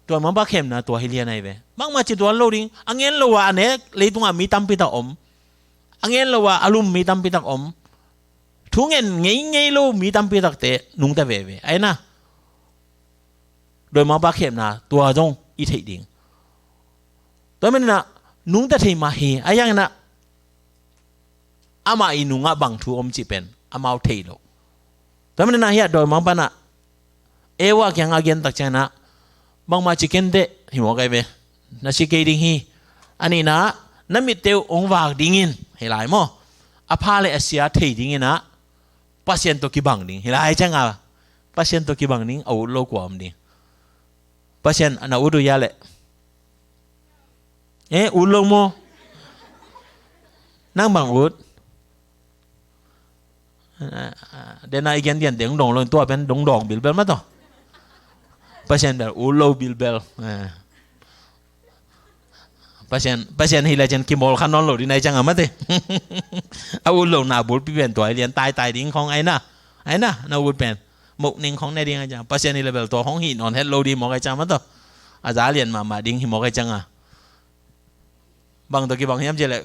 Dawimangpa khemna tua hi lian ahi ve. Bangmah ci tuan lo ding. A ngen lo a a ne leitungah mi tampi tak om. A ngen lo a a lum mi tampi tak om. Thu ngen ngeingei lo mi tampi takte nungta veve. Aina. Dawimangpa khemna tua zong i theih ding. Tua maninah nungta thei mah hi. A ianginah amah i nungah bang thu om cih pen amau thei lo. Tua maninah hiah dawimangpanah Eva kiangah a gentak cianginah bangmah ci kenteh hi mawk ahi ve. Na si kei ding hi. A nihna na mitte uh hong vak dingin hi lai maw? A pha le a sia thei dinginah Pasian tawh kibang ding hi lai cianga. Pasian tawh kibang ding, a ut lo kua om ding. Pasian na ut uh ia leh. Eh, ut lo maw? Nang bang ut. Dena i gengen deng dong lo in tua pen dong dong bilbel mah tawh. Pasian bel ut lo bilbel. Pasian, Pasian hi le cian kimawl kha nawn lo ding nai cianga mate. A ut lo na bulpi pen tua i lian taitai ding khong aina. Aina na ut pen mok ning khong ne ding ai cianga Pasian hi le bel tua khong hi nawn het lo ding mawk ai cianga mate. A za lian mahmah ding hi mawk ai cianga. Bang tawh kibang hiam ci le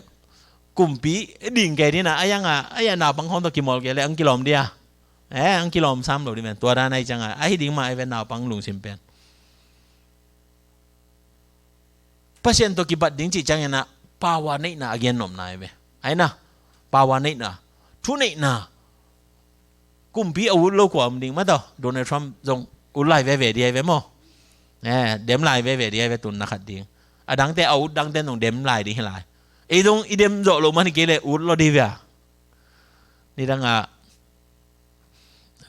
kumpi ding kei dina a ianga a ia naupang khong tawh kimawl kei le ang kilawm dia. Eh, ang kilawm sam lo ding pen tua dan ai cianga a hi ding mah ai ve naupang lungsim pen. Pasian tawh kibat ding cih cianginah pawa neihna a gen nuamna hi ve. Aina pawa neihna, thu neihna. Kumpi a ut lo kua om ding mah tawh Donald Trump zong ut lai veve di hi ve maw? Eh, dem lai veve di hi ve tunna khat ding. A dangte a ut dangte zong dem lai ding hi lai. Ei zong i dem zawh lo man hi kei le ut lo di ve a. Nidangah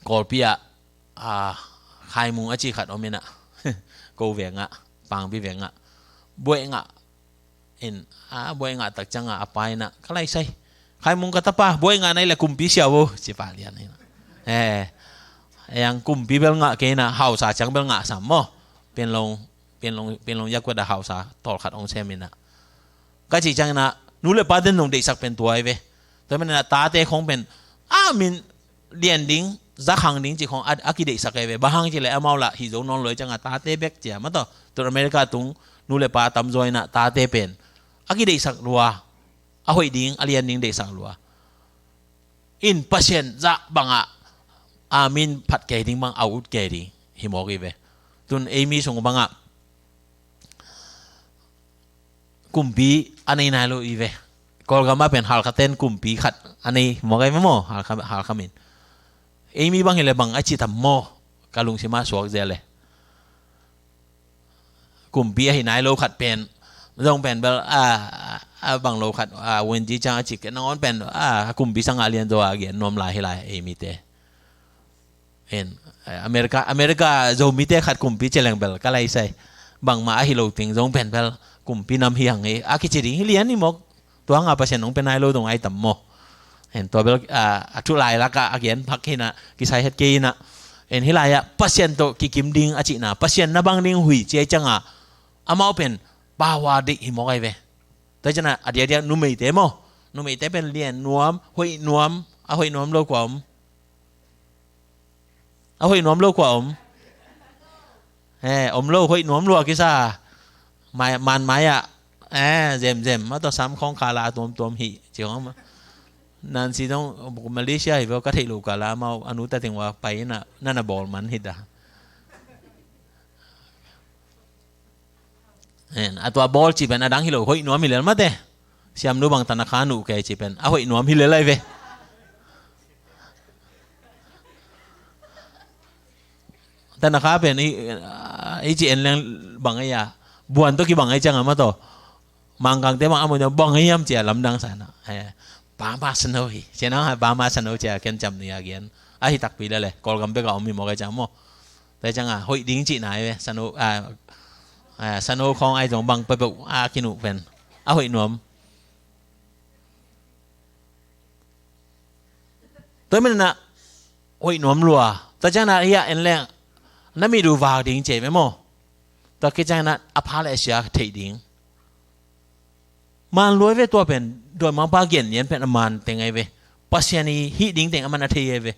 Kawlpi ah a, Khaimung a ci khat om inah ko vengah, Pangpi vengah buaih ngah in, a buaih ngah tak ciangah a pa inah ka lai sai Khaimung ka tapa buaih ngah nai le kumpi siau o ci pa lian inah. Eh, yang kumpi bel ngah kei inah hausa ciang bel ngah sam maw? Penlong, Penlong, Penlong yakuat a hausa tawlkhat ong sem inah ka cih cianginah nu le pa den zong deihsak pen tua hi ve. Tua maninah tate khong pen a min lian ding zakhang ding cih khong a, a kideihsak hi ve. Bang hang cih leh amau lah hi zo nawn lo hi cianga tate bek cia mah tawh tun America tung nu le pa tamzaw inah tate pen a kideihsak lua, a hoih ding a lian ding deihsak lua. In Pasian zah bangah a min phat kei ding bang a ut kei ding hi mawk hi ve. Tun ei mi sung bangah kumpi a nei nai lo i ve. Kawlgam ah pen Halkha ten kumpi khat a nei mawk ai maw? Halkha, Halkha min. Ei mi bang hi le bang a ci tam maw? Ka lungsim ah suak zel le. Kumpi a hi nai lo khat pen zong pen bel a, a, a bang lo khat a win ji cang a ci ke nangawn pen a kumpi sangah lian zo a gen nuam lai hi lai ei mite. En, eh, America, America Zomite khat kumpi celeng bel ka lai sai. Bangmah ahi lo ting zong pen bel kumpi nam hi hang hi a kici ding hi lian hi mawk. Tua hanga Pasian nong pe nai lo dong ai tam maw? En, tua bel a, a thu lai lakah a gen phak hinah kisai het kei hinah. En, hi lai-ah Pasian tawh kikim ding a cihna Pasian na bang ding hui ci ai cianga amau pen pawa deih hi mawk ai ve. Tua cianah a diakdiak numeite maw? Numeite pen lian nuam, hoih nuam, a hoih nuam lo kua om? A hoih nuam lo kua om? Eh, om lo, hoih nuam lua kisa. Mai, man mai ah. Eh, zem zem. Ma tawh sam khawng kala tuamtuam hi. Ci khawng ma. Nancy dong Malaysia hi veu ka theih lo kala mau a nu ta teng ua pai na, na na bawl man hi ta. En, a tua bawl ci pen a dang hi lo, hoih nuam hi lel mate. Siamnu bang tanakha nuh kei ci pen a hoih nuam hi lel ai ve. Tanakha pen i, i ci en leng bang ai a. Buan tawh kibang ai ciang a ma tawh. Mangkangte bang a mu bang ai hiam ci a lamdang sana. Eh, Bama sano hi. Ci na ha Bama sano ci a ken cam ni a gen. A hi takpi lel e. Kawlgam bek a om hi mawk ai ciang maw. Tua ciang a hoih ding cihna ai ve. Sano, a, a, sano khawng ai zong bang peuhpeuh a kinuh pen a hoih nuam. Tua manin ah hoih nuam lua. Tua ciang a hi a en leng na mit uh vak ding ci ai ve maw. Tua khit ciang a a pha le a sia theih ding. Man lua ai ve tua pen, dawimangpa gen lian pen a man teng ai ve. Pasian i hih ding teng a man a thei ai ve.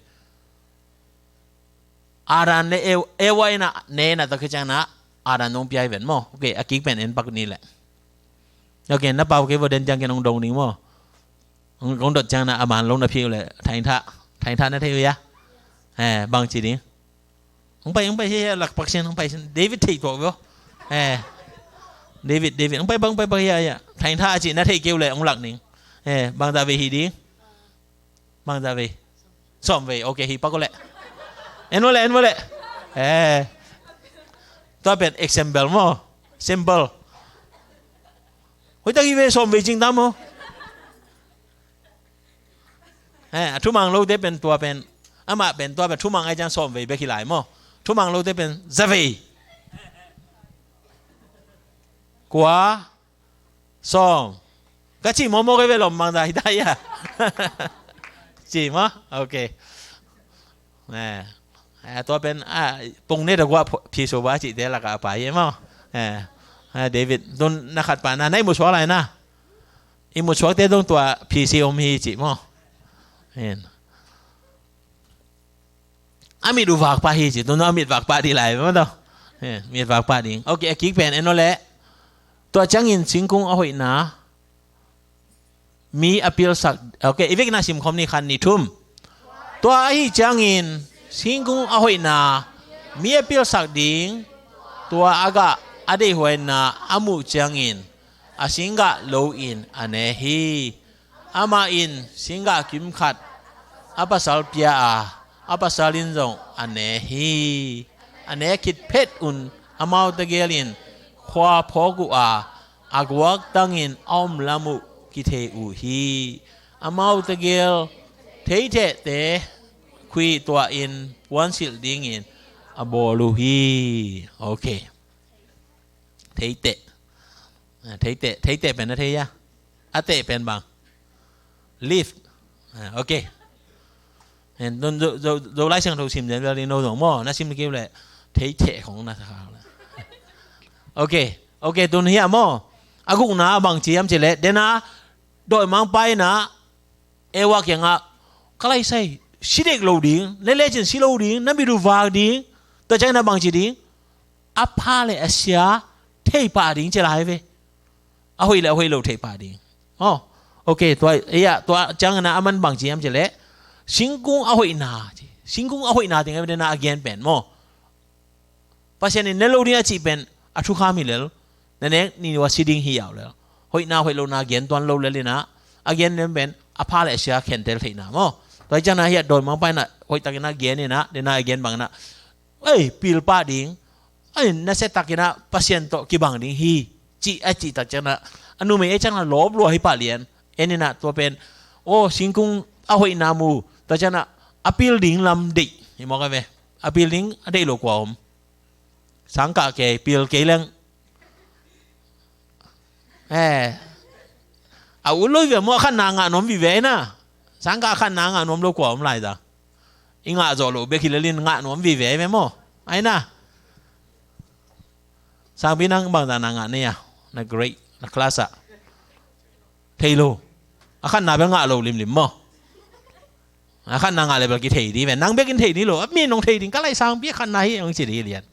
Adam le Ev-, Eva in ah ne na tawh khit ciangin ah Adam nong pia hi ven maw. Ok, a kik pen en pak ni leh. Ok, na pau kei vo, den ciang ken hong dong ding maw. Hong, hong dot ciangin ah a man lo na phi uh leh thain thah, thain thah na thei uh hia? Eh, bang ci ding? Hong pai, hong pai, hia, hia, lak pak sin, hong pai sin. David thei tuak vo. Eh, David, David, hong pai, hong pai, hong pai, hia, hia. Thain thah a ci na thei kei uh leh hong lak ning. Eh, bangzah vei hi ding? Bangzah vei? Sawm vei. Ok, hi pak uh leh. En uh leh, en uh leh. Eh. Tua pen example maw. Simple. Hoih tak hi ve, sawm vei cing ta maw. Eh, a thumang lote pen tua pen. Amah pen tua pen thumang ai ciang sawm vei bek hi lai maw. Thumang lote pen za vei. Kua, sawm. Ka cih mawkmawk ei ve, lawm, bangzah hi ta hia? Cih maw? Ok. Eh, eh, tua pen, ah, pong ne da gua phi so ba cihte lakah a pai ei maw? Eh, eh, David, tun na khat pa na, na i mu suak lai na. I mu suakte dong tua phi si om hi cih maw? En. A mit uh vak pah hi ci, tun a mit vak pah ding lai maw tawh. Eh, mit vak pah ding. Ok, a kik pen en uh leh. Tua ciangin singkung a hoihna, mi a pilsak, ok, i vekna simkhawm ni, khat, nih, thum. Tua ahi ciangin singkung a hoihna, mi a pilsak ding, tua a gah a deihhuaina a muh ciangin a singgah loin a ne hi. Amah in singgah kimkhat a pasal pia a, a pasal in zong a ne hi. A ne khit phet un amau tegel in khua phawk uh a, a guaktangin a om lam uh kithei uh hi. Amau tegel theithehte khui tuahin puansilh dingin a bawl uh hi. Ok. Theiteh. Ah, theiteh, theiteh pen na thei hia? A teh pen bang? Lift. Ah, ok. En, tun Zo, Zo, Zo Lai Siangtho sim zen vel ding no zong maw, na sim kei uh leh theiteh khong na sa kha uh leh. Ok, ok, tun hiah maw. A gukna bang ci hiam cih leh, den a dawimangpa in ah Eva kiangah, ka lai sai, si dek lo ding, na lecin si lo ding, na mit uh vak ding, tua ciangin ah bang ci ding? A pha le a sia thei pah ding ci lai ve. A hoih le a hoih lo thei pah ding. Oh, ok, tua, ei ah, tua ciangin ah a man bang ci hiam cih leh, singkung a hoihna, singkung a hoihna ding a, den a a gen pen maw. Pasian in ne lo ding a cih pen a thukham hi lel. Na nek ni ua si ding hi au lel. Hoihna hoih lohna gen tuan lo lel in ah, a gen pen a pha le a sia khentel theihna maw. Tua hi ciangin ah hiah dawimangpa in ah hoihtakin ah gen in ah, den a a gen bangin ah, ei, pil pah ding. Ei, nasiatakin ah Pasian tawh kibang ding hi, cih a cih tak ciangin ah, a numei ei ciangin ah lawp lua hi pah lian. En in ah tua pen, aw, singkung a hoihna mu, tua ciangin ah a pil ding lam deih hi mawk a ve. A pil ding a deih lo kua om? Sangkah kei, pil kei leng. Eh, a ut lo hi ve maw, a khatna ngah nuam vive na. Sangkah a khatna ngah nuam lo kua om lai za? I ngah zawh loh bek hi lel in ngah nuam vive ve maw. Ai na. Sangpi, nang bangzah na ngah nei a, na grade, na class ah? Thei lo. A khatna bel ngah lo limlim maw. A khatna ngah le bel kithei ding ve. Nang bek in thei ni lo. A mi nong thei ding, ka lai sangpi a khatna hi hong ci ding hi lian.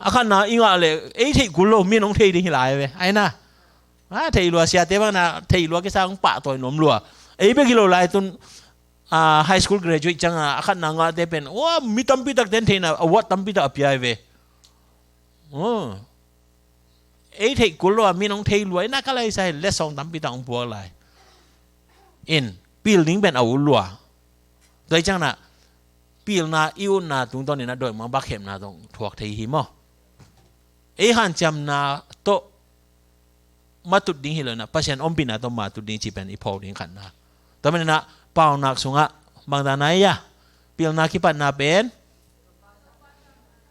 A khatna i ngah le ei theih kul lo, mi nong thei ding hi lai ve. Ai na. A thei lua, siate bang na thei lua, kisa hong pahtawi nuam lua. Ei bek hi lo lai tun, a, high school graduate ciang a, a khatna ngahte pen, ua, mi tampi tak ten theihna award tampi tak a pia hi ve. Oh. Ei theih kul lo a, mi nong thei lua, ei na, ka lai sai, letsong tampi tak hong puak lai. In, pil ding pen a ut lua. Tua hi ciangin ah, pilna i utna tungtawn in ah dawimangpa khemna zong thuak thei hi maw. Ei hanciamna tawh matut ding hi lo in ah, Pasian ompihna tawh matut ding cih pen i phawk ding khatna. Tua manin ah, paunak sungah bangzah na hi a, pilna kipatna pen,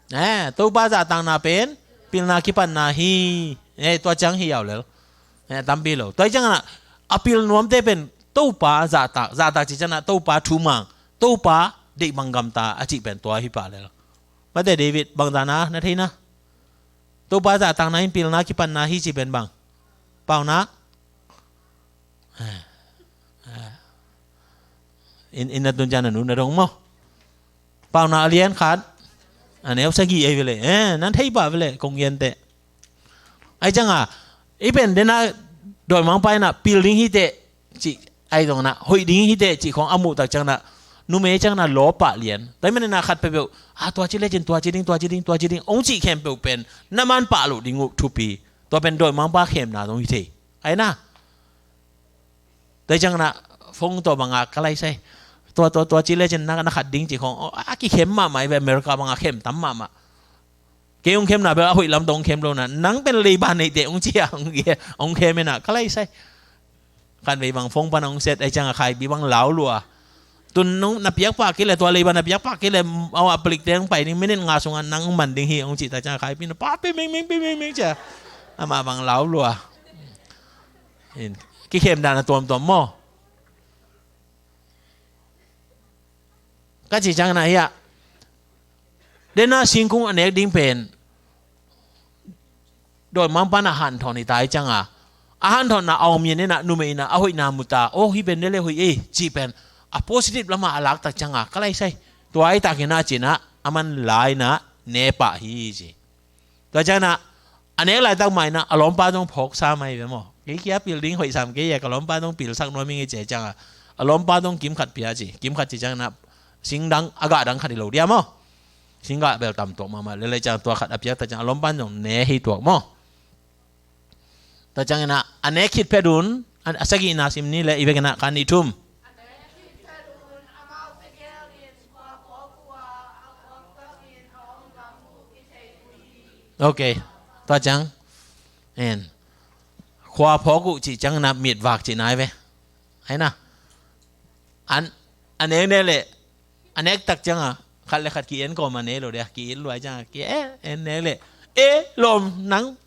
eh, Topa zahtakna pen pilna kipatna hi. Eh, tua ciang hi au lel. Eh, tampi lo. Tua hi ciangin ah, a pil nuamte pen Topa zahtak, zahtak cih ciangin ah Topa thumang, Topa deih bang gamta a cih pen tua hi pah lel. Mate David, bangzah na na thei na? Topa zahtakna in pilna kipatna hi cih pen bang? Paunak. In, in na tun ciang na nu na dong maw. Paunak a lian khat, a neu sagih ei ve le. Eh, nan thei pah ve le, kong gen teh. Ahi ciangah, i pen dena dawimangpa inah pil ding hi teh, cih, ahi zong inah hoih ding hi teh cih khong a muh tak ciangah, numei ciangah lawp pah lian. Tua ahih manin ah khat peuhpeuh, ah, tua ci lecin, tua ci ding, tua ci ding, tua ci ding, hong cih khempeuh pen na man pah loh ding uh thupi. Tua pen dawimangpa khemna zong hi thei. Ahi na. Tua ciangah phone tawh bangah ka laisai. Tua, tua, tua ci lecin na, na khat ding cih khong. Oh, a kikhem mahmah hi ve, America bangah khem tam mahmah. Kei hong khemna bel a hoih lam tawh hong khem lo na. Nang pen leiba neite hong ci a, hong khem, hong khem hi na. Ka laisai. Khatvei bang phone pan hong set, ahi ciangah Khaipi bang lau lua. Tun nong na piak pah kei le, tua leiba na piak pah kei le, au a palik te hong pai ding, minute nga sungah nang hong man ding hi, hong cih tak ciangah Khaipi na pa pe mengmeng, pe mengmeng cia. Amah bang lau lua. In, kikhem dan a tuamtuam maw? Ka cih ciangin ah hiah, dena singkung a nek ding pen dawimangpa na hanthawn hi ta hi ciangah, a hanthawnna a om in ah, numei in ah a hoihna mu ta, oh, hih pen dele hoih ei, cih pen a positive lamah a lak tak ciangah, ka laisai. Tua hi takin ah cin ah, a man lai in ah ne pah hi ci. Tua ciangin ah, a nek laitak mah in ah, a lawmpa zong phawksa mai ve maw. Kei kia pil ding hoih sam kei a, ka lawmpa zong pilsak nuam ing ei ci ciangah, a lawmpa zong kim khat pia ci. Kim khat ci ciangin ah, sing dang, a gah dang khat hi lo dia maw. Sing gah bel tam tuak mahmah. Lele ciang tua khat a piak tak ciang, a lawmpa zong ne hi tuak maw. Tua ciangin ah, a nek khit phet un, a, a sagihna sim ni le, i vekin ah, khat, nih, thum. Ok. Tua ciang. En. Khua phawk uh cih ciangin ah mitvak cihna hi ve. Ahi na. An, a nek nek le, a nek tak ciangah, khat le khat ki-en kawm a ne lo dia, ki-it lua ciangah, ki-en, en nek le, eh, lawm nang.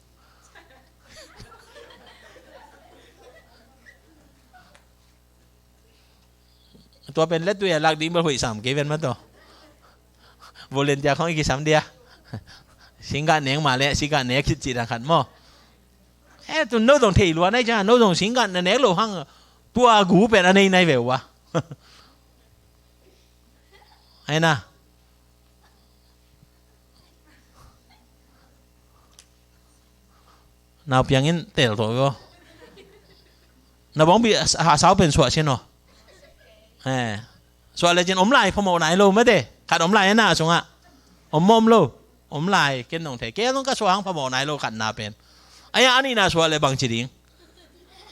Tua pen lettui a lak ding bel hoih sam kei ven mah tawh. Volunteer khong i kisam dia. Singgah nek mah le, singgah nek khit cih dan khat maw. Eh, tu no zong thei lua nai ciang, no zong singgah na nek lo hang. Tua gu pen a nei nai ve ua. Ahi na. Nau piang in tel tawh ve aw. Na bawngbi a, a sau pen suah sin aw. Eh. Suah lecin om lai phamawh nai lo mate. Khat om lai na sungah. Om maw om lo. Om lai ken nong thei. Kei zong ka suah hang phamawh nai lo khatna pen. Ahi a, a nihna suah le bangci ding.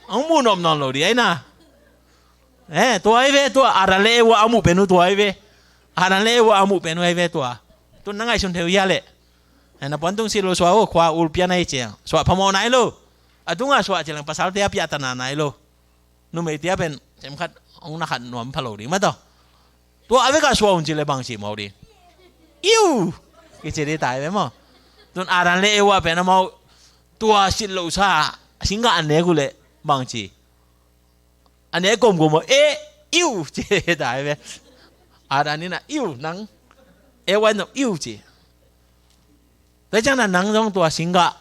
Hong muh nop nawn lo ding ahi na. Eh, tua ahi ve, tua Adam le Eva a muh pen uh tua ahi ve. Adam le Eva a muh pen uh ahi ve tua. Tun na ngaihsun thei uh hia leh. Eh, na puan tung si lo suah uh, khua ul pian ahi ciang. Suah phamawh nai lo. A tungah suah ciang pasalte a piahtana nai lo. Numeite a pen, sem khat, hong na khat nuam pha lo ding mah tawh. Tua a vekah suah un ci le bangci mawk ding. Iu! Kici ding tai ve maw. Tun Adam le Eva pen amau tua sit lo sa, singgah a nek uh le bangci. A nek komkom aw, eh, iu, ci ta hi ve. Adam in ah, iu, nang. Eva in zong, iu, ci. Tua ciang na nang zong tua singgah.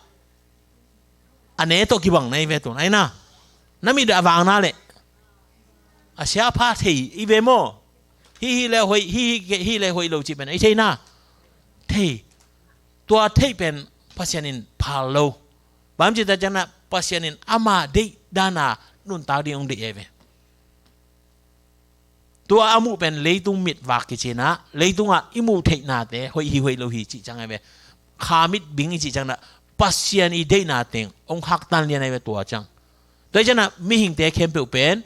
A ne tawh kibang na hi ve tun. Ahi na. Na mit a vang na leh. A sia pha thei i ve maw. Hih, hih le hoih, hih, hih, hih le hoih lo cih pen. I thei na. Thei. Tua theih pen Pasian in phal lo. Bang hang hiam cih tak ciangin ah Pasian in ama deih dan a nuntak ding hong deih ahi ve. Tua a muh pen leitung mitvak kici-in ah, leitungah i muh theihnate hoih hi hoih lo hi cih ciang ahi ve. Kha mit bing i cih ciangin ah Pasian i deihna teng hong khaktan lian ahi ve tua ciang. Tua hi ciangin ah mihingte khempeuh pen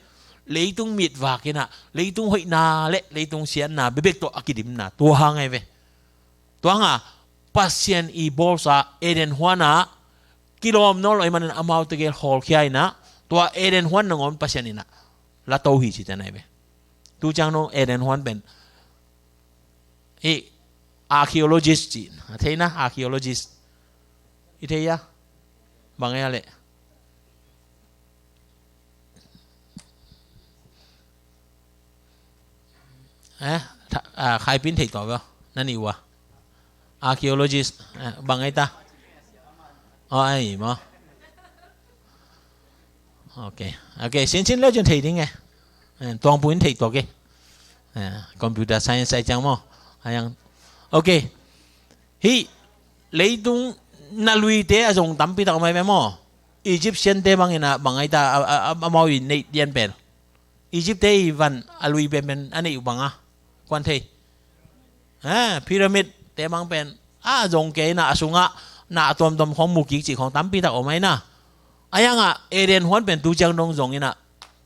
leitung mitvak in ah, leitung hoihna le leitung siatna bekbek tawh a kidimna tua hang ahi ve. Tua hangah Pasian i bawlsa Eden huanah kilawm nawn lo ahih manin amaute gel hawlkhia in ah, tua Eden huan nangawn Pasian in ah la to hi ci-in ah hi ve. Tu ciang nong Eden huan pen hih archaeologist ci, a thei na archaeologist. I thei hia? Bang hia leh? Eh, tha-, ah, Khaipin thei tua ve. Na ni ua. Archaeologist, eh, bang ai ta. Oh, ai mo. Ok. Ok, sin sin leu cun thei ding e. Eh, tuang puin thei tua ke. Eh, computer science ai ciang mo. Ayang. Ok. Hih leitung na luite a zong tampi tak om ahi ve maw? Egyptian te bangin a bang ahi ta a, a, a, amau i neih dian pen. Egypt te i van a lui pen pen a neih uh bang a kuan thei. Ha, pyramid te bang pen a zong kei na a sungah na a tuamtuam khong mu kik cih khong tampi tak om ahi na. Ayang a Eden huan pen tu ciang dong zong ina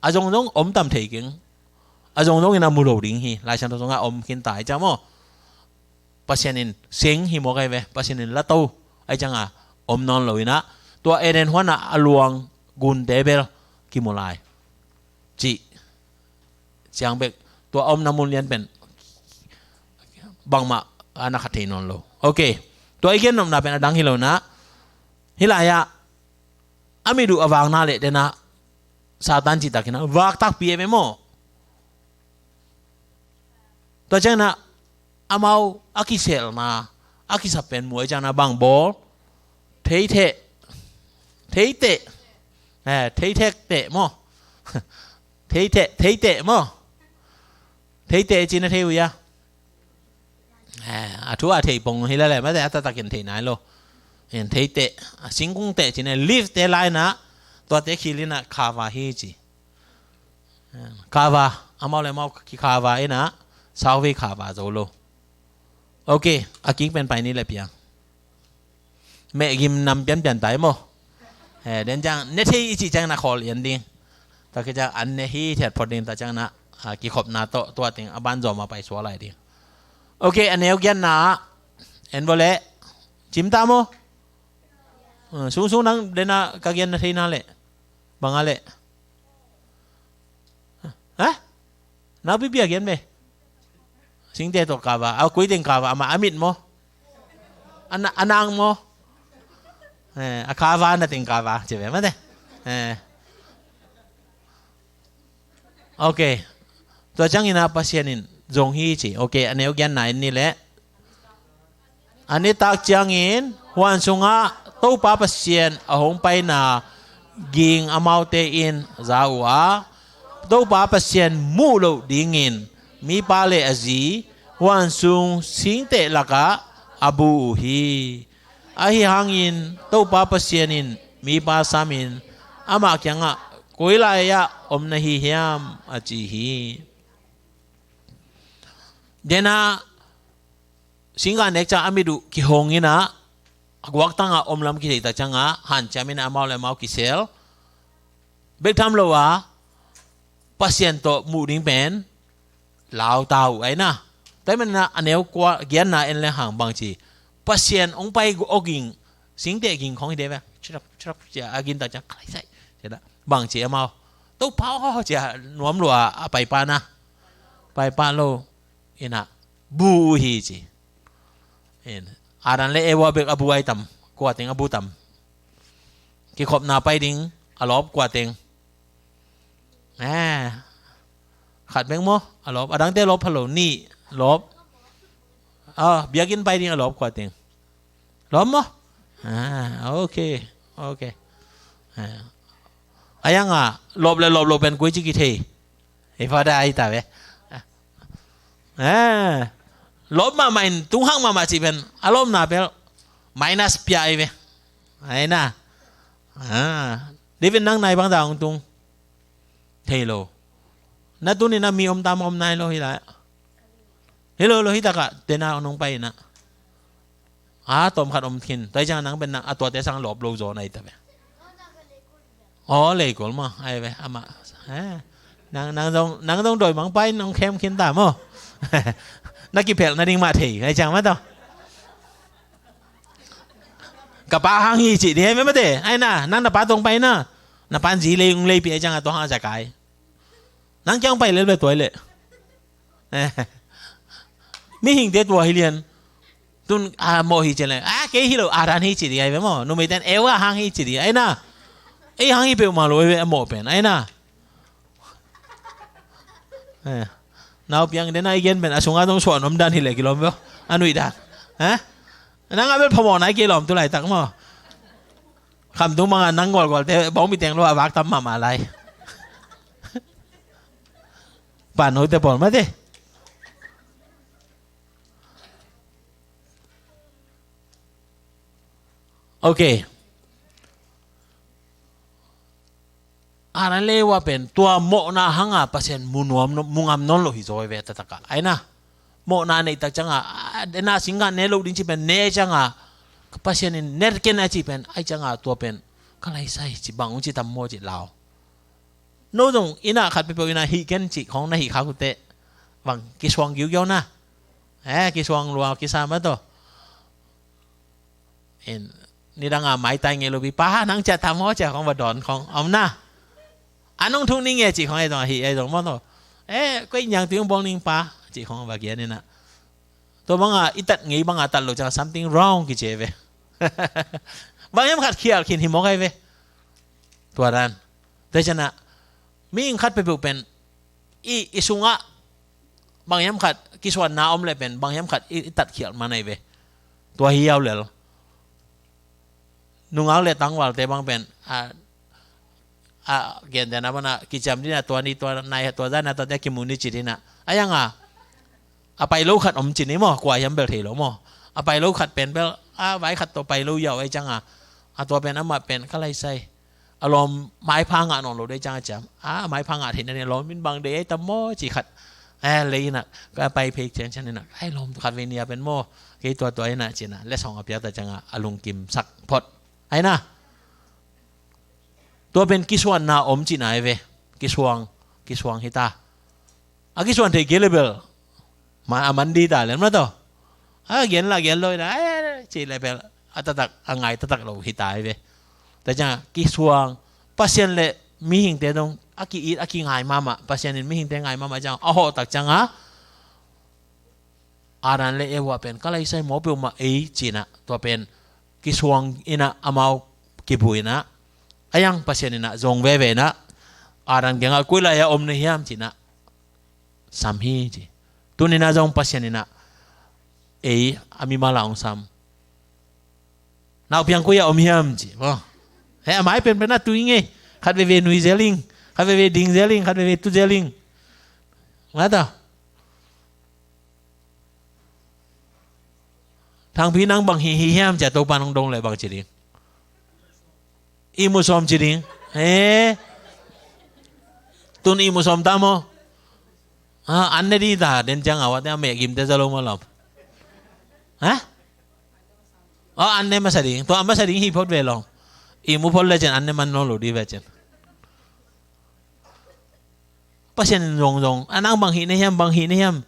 a zong zong om tam thei keng. A zong zong ina mu lo ding hi. Lai Siangtho sungah om khin ta ahi ciang maw? Pasian in seng hi mawk ahi ve. Pasian in la to ahi cianga om nawn lo ina tua Eden huana a luang gunte bel kimu lai cih ciang bek tua a omna mun lian pen bangmah a na khat thei nawn lo. Ok. Tua i gen nopna pen a dang hi lo ina hih lai-ah a mit uh a vakna leh tena Satan cihtakin a vak takpi em em aw. Tua ciangin a amau a kiselna a kisap pen muai ciangin a bang bawl? Theitheh. Theiteh. Eh, theithek teh maw? Theitheh, theiteh maw? Theiteh cih na thei uh ia? Eh, a thu a thei pong hi lele mate a taktakin thei nai lo. En theiteh a singkung teh cih ne leaf te lai na tuate khil ina khava hi ci. Kava, amau le amau kikhava ina sauvei khava zo lo. Ok. A kik pen pai ni le piang. Mehgim nam pianpian tai maw? Eh, den ciang ne thei i cih ciang na khawl ian ding. Tua ki ciang an ne hi thiat phot ding tua ciang na a kikhopna tawh tua ting a ban zawm a pai sual lai ding. Ok. A neu gianna ah en baw leh cimta maw? Eh, sungsung nang dena ka gianna theina leh banga leh Ha? Nakpipi a gen ve. Singte tawh kava a kuiteng kava amah a mit maw? A nang maw? Eh, a kava na teng kava ci ve mate. Eh. Ok. Tua ciangin a Pasian in zong hi ci. Ok. A neu gianna in ni leh A nitak ciangin huan sungah Topa Pasian a hong paina ging amaute in za uh a, Topa Pasian muh loh dingin mipa le a zi huan sung singteh lakah a bu uh hi. Ahi hangin Topa Pasian in mipa samin amah kiangah, "Koi lai-ah om na hi hiam?" a ci hi. Denah singkah nek ciang a mit uh kihong inah a guaktangah om lam kithei tak ciangah hanciam inah amau le amau kisel. Bek tham lo a Pasian tawh muh ding pen lau ta uh ahi na. Tua ahih manin a neu kua giatna en leng hang bangci Pasian hong pai aw ging, singteh ging khong hi de ve. Chirap chirap cia a gin tak ciang kalaisai cia dah bangci amau Topa aw cia nuam lua a paipah na, paipah lo. Inah bu uh hi ci. Adam le Eva bek a bu ai tam? Kua teng a bu tam? Kikhopna pai ding a lawp kua teng? Eh, khat bek maw a lawp? A dangte lawp pha lo, nih lawp. Ah, biakinn pai ding a lawp kua teng? Lawp maw? Ah, ok, ok. Ah. A yang a lawp le lawp lo pen koi ci kithei? Ei fada ai ta ve. Ah. Lawp mahmah in tunghak mahmah cih pen a lawpna pel minus pia ai ve. Ai na. Ah. David nang nai bang ta hong tung? Thei lo. Na tuni na mi om tam om nai lo hi lai. Hi lo lo hi takah tena nong pai inah a tawm khat om khin. Tua hi ciang nang pen nang a tuate sang lawp lo zaw na hi ta ve. Aw leikol maw ai ve amah. Eh. Nang, nang zong, nang zong dawi mang pai nong khem khin ta maw? Na kiphelh nading mah thei ai ciang mah tawh. Ka pa hang hi cih ding ai mah te ai na, nang na pa tong pai na. Na pan zi lei ung leipi ai ciang a tua hang a za kai. Nang kiang pai lel ve tuai leh. Mihingte tua hi lian. Tun a mawh hi ci leh a kei hi lo, Adam hi ci ding ai ve maw? Numeiten Eva hang hi ci ding ai na. Ei hang hi peuhmah lo ai ve a mawh pen ai na. Eh. Nau piang den a i gen pen a sungah zong suah nuam dan hi leh kilawm ve a nuih dan. Eh? Nang a bel phamawh nai kei lawm tu laitak maw? Khamtung bangah nang gualgualte bawng miteng lo a vak tam mahmah lai. Panote pawl mate. Ok. Adam le Eva pen tua mawhna hanga Pasian mu nuam, mu ngam nawn lo hi zaw ve taktak a. Aina. Mawhna neih tak cianga, a, na singkhan ne lo ding ci pen ne cianga, Pasian in ne ken a ci pen, ai cianga tua pen, ka lai sai ci bang hong ci tam maw ci lau. No zong ina khat peuhpeuh ina hih ken ci khong na hih khak uh teh, bang kisuang giugiau na. Eh, kisuang lua kisa mah tawh. In, nidang a maitai ngei lo pi pa, nang ciah tam maw ciah khong va dawn khong om na. A nong thuk ning e ci khong e zong a hih e zong maw tawh. Eh, koi niang tui hong bawl ning pa ci khong va gian ina. Tua banga i tat ngei banga tat lo ciang something wrong kici ve. Bang hiam khat khial khin hi mawk ai ve. Tua dan. Tua ciana mihing khat peuhpeuh pen i, i sungah bang hiam khat kisuanna om le pen bang hiam khat i, i tatkhial man ai ve. Tua hi au lel. Nungak le tangvalte bang pen a, a, gentehna mana kiciam dina tua ni tua nai tua zana tua te kimu ni ci dina. A yang a, a pai lo khat om ci ni maw, kua hiam bel thei lo maw. A pai lo khat pen bel, a vai khat tua pai lo yau ai cianga. A tua pen amah pen ka lai sai. A lawm maipha ngah nawn lo dei cianga ciam. A maipha ngah theihna ni a lawm in bang dei ai tam maw ci khat. A lei ina, ka pai phei cian cian ina. Ai lawm khat vei nia pen maw. Kei tua tua ina cina. Le sawng a piak ta cianga a lungkim sak phot. Aina. Tua pen kisuanna om cina ai ve. Kisuang, kisuang hita. A kisuan thei kei le bel. Ma, a man di ta lem na tawh. A gen la gen lo ina. Ai, ci le bel. A taktak, a ngai taktak lo hita ai ve. Ta cianga kisuang. Pasian le mihingte dong. A ki-it, a kingai mahmah. Pasian in mihingte ngai mahmah cianga. A hawh tak cianga. Adam le Eva pen ka lai sai maw peuhmah ei cina tua pen kisuang ina amau kibu ina a yang Pasian ina zong veve ina Adam kiangah koi lai a om na hiam cina sam hi ci. Tunina zong Pasian ina ei a mimal a ong sam. Nau piang koi a om hiam ci maw. He a mai penpen a tui ngei. Khat veve nui zeling, khat veve ding zeling, khat veve tu zeling. Mata. Thangpi nang bang hi hi hiam cia Topa nong dong le bang ci ding. Ihmu sawm ci ding. He. Tun ihmu sawm ta maw. Ha, an ne di ta den ciang a wate a meh gimte za lo maw lawm. Ha? Aw, an ne masa ding. Tua an masa ding hi phot ve lawng. Ihmu phot le cin an ne man nawn lo di ve cin. Pasian in zong zong a nang bang hi na hiam, bang hi na hiam.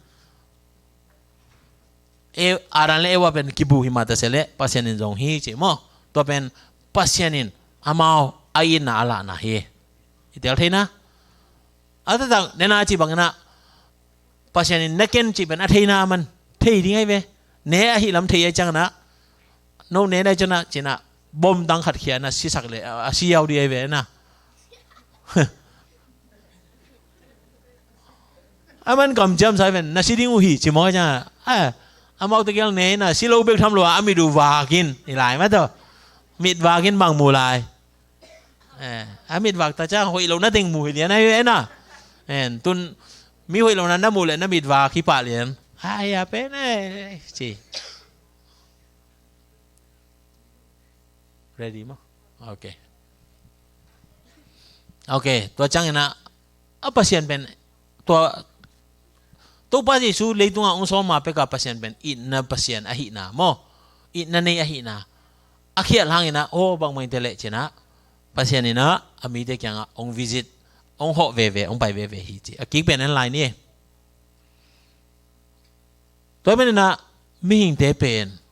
E, Adam le Eva pen kibu hi mah ta se le Pasian in zong hi ci maw. Tua pen Pasian in amau a itna a lahna hi. I tel theina. A taktak nena ci bangina Pasian in na ken ci pen a theina man thei ding ai ve. Ne ahi lam thei ai ciangna. No ne nai ciangna cina bom tang khat khia na sisak le a si yau di ai ve na. A man kamciam sa ven na si ding uh hi ci maw ciang a, amau tegel ne na si lo bek tham lo a mit uh vakin i lai ma tawh. Mit vakin bang mu lai. A mit vak ta ciang hoih lo na teng mu hi lian ai ve na. Tun mi hoih lo na na mu le na mit vak hi pah lian. Ai a pen ci. Ready maw? Ok. Ok, tua ciangin a, a Pasian pen tua Topa Jesu leitungah hong sawm ma peka Pasian pen itna Pasian ahihna maw. Itna nei ahihna a khialh hangin a, aw bangmah in te leh cina Pasian in a, a mite kiangah hong visit, hong hawh veve, hong pai veve hi ci. A kik pen en lai ni. Tua pen in a mihingte pen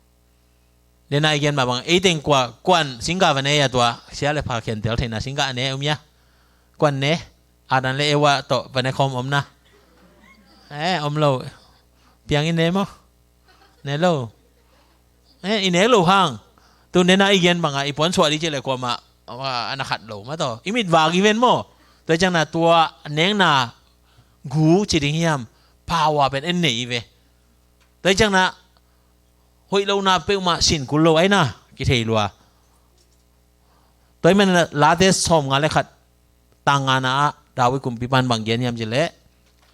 Nena i gen mah bang ei teng kua kuan singga va ne a tua sia le pha khentel theihna singga a ne um ia. Kuan ne Adam le Eva tawh va ne khawm om na. Eh, om lo. Piang i ne maw? Ne lo. Eh, i ne lo hang. Tu nena i gen banga i puan suah di ci le kuamah a na khat lo ma tawh i mit vak i ven maw? Tua ciangna tua nengna gu ci ding hiam? Phawa pen en nei i ve. Tua ciangna hoih lohna peuhmah sin kul lo aina kithei lua. Tua i man Late sawmnga le khat tang ngana ah David kumpipan bang gen hiam ci leh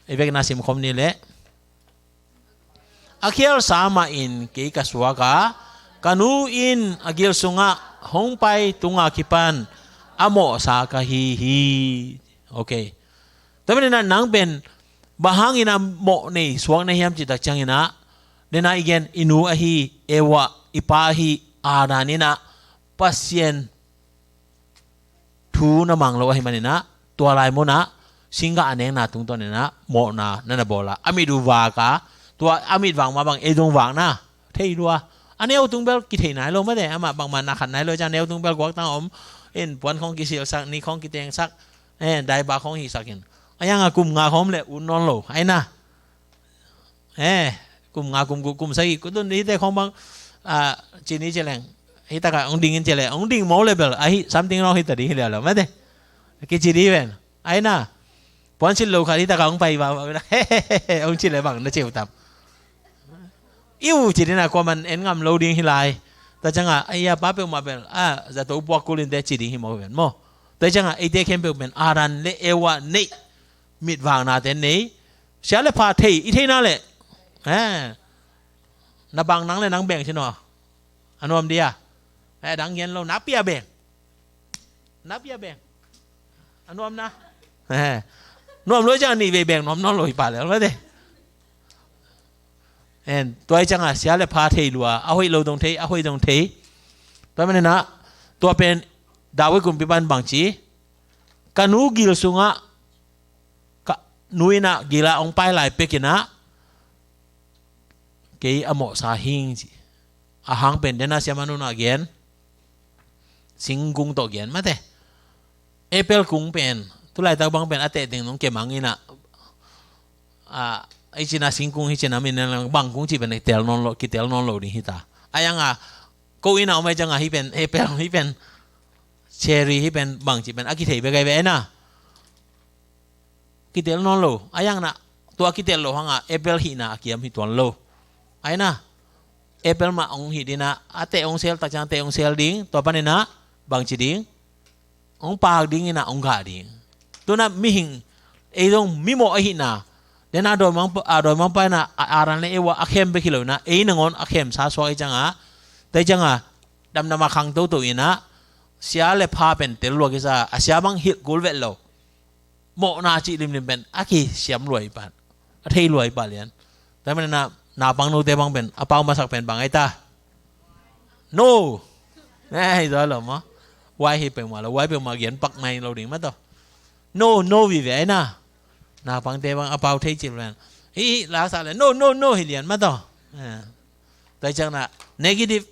i vekna simkhawm ni leh a khialsa mah in kei ka suak a ka nu in a gil sungah hong pai tunga kipan a mawhsa ka hi hi. Ok. Tua manin ah nang pen bang hangin ah mawh nei suak na hiam cih tak ciangin ah, den ah i gen i nu ahi Eva, i pa ahi Adam in ah Pasian thu na mang lo ahih manin ah, tua lai mun ah singgah a nekna tungtawn in ah mawhna na na bawl a, a mit uh vak a, tua a mit vak mah bang ei zong vakna thei lua. A neu tung bel kithei nai lo mate, amah bangmah na khat nai lo ciang neu tung bel guak tang om in, puan khong kisilsak, ni khong kitengsak, eh, daiba khong hihsak in. A yang a kum nga khong om leh ut nawn lo, ai na. Eh, kum nga, kum guk, kum sagih, kutun hite khong bang, ah, cini ci leng, hita ka hong ding in ci leng, hong ding mo le bel, ahi, something wrong hita ding hi leh lo mate. Kici ding ven. Ai na. Puan sil lo khat hita ka hong pai va, va, hong ci leh bang na ceu tam. Iu ci ding na kuaman en ngam lo ding hi lai. Tua ciang a, ai a pa peuhmah bel, ah, zato puak kul in te ci ding hi mo ven mo. Tua ciang a, eite khempeuh pen Adam le Eva neih, mit vaknate nei. Sia le pha thei, i theihna leh, eh, na bang nang le nang beng ci no. A nuam dia. Eh, dang gen lo, na pia beng. Na pia beng. A nuam na. Eh. Nuam lo ciang a nih vei beng nuam nawn lo hi pah lel mate. En, tua hi ciang a sia le pha thei lua, a hoih lo zong thei, a hoih zong thei. Tua manin ah, tua pen David kumpipa in bang ci, ka nu gil sungah, ka nu in ah gil ah hong pai lai pek in ah, kei a mawhsa hing ci. A hang pen den a siamah nu in ah gen, singkung tawh gen mate. Apple kung pen, tu laitak bang pen a teh teng nong kemang in ah, ah, ei cin a singkung hi cin a min bang kung cih pen kitel nawn lo, kitel nawn lo ding hita. A yang a, ko in ah om ai ciang a hih pen apple, hih pen cherry, hih pen bang cih pen a kithei bek ai ve na. Kitel nawn lo. A yang na, tua kitel lo hang a apple hihna a kiam hi tuan lo. Ai na, apple mah hong hih ding a, a teh hong sel tak ciang teh hong sel ding, tua panin ah bang ci ding, hong pak ding in ah hong gah ding. Tu in ah mihing, ei zong mimawh ahihna, den a dawimangpa, a dawimangpa in ah, a, Adam le Eva a khem bek hi lo in ah, ei nangawn a khemsa suak ahih ciang a, tua hi ciang a, damdam a khang toto in ah, sia le pha pen tel lua kisa, a sia bang hilh kul vet lo. Mawhna cih limlim pen a kisiam lua hi pah, a thei lua hi pah lian. Tua manin ah, naupang nute bang pen a pau masak pen bang ai ta? No. Eh, hi zaw lo maw. Why hi peuhmah lo, why peuhmah gen pak nai lo ding mah tawh. No, no vive ai na. Naupangte bang a pau thei cil pen, hi, hi, laksak le, no, no, no hi lian mah tawh. Eh. Tua hi ciang na, negative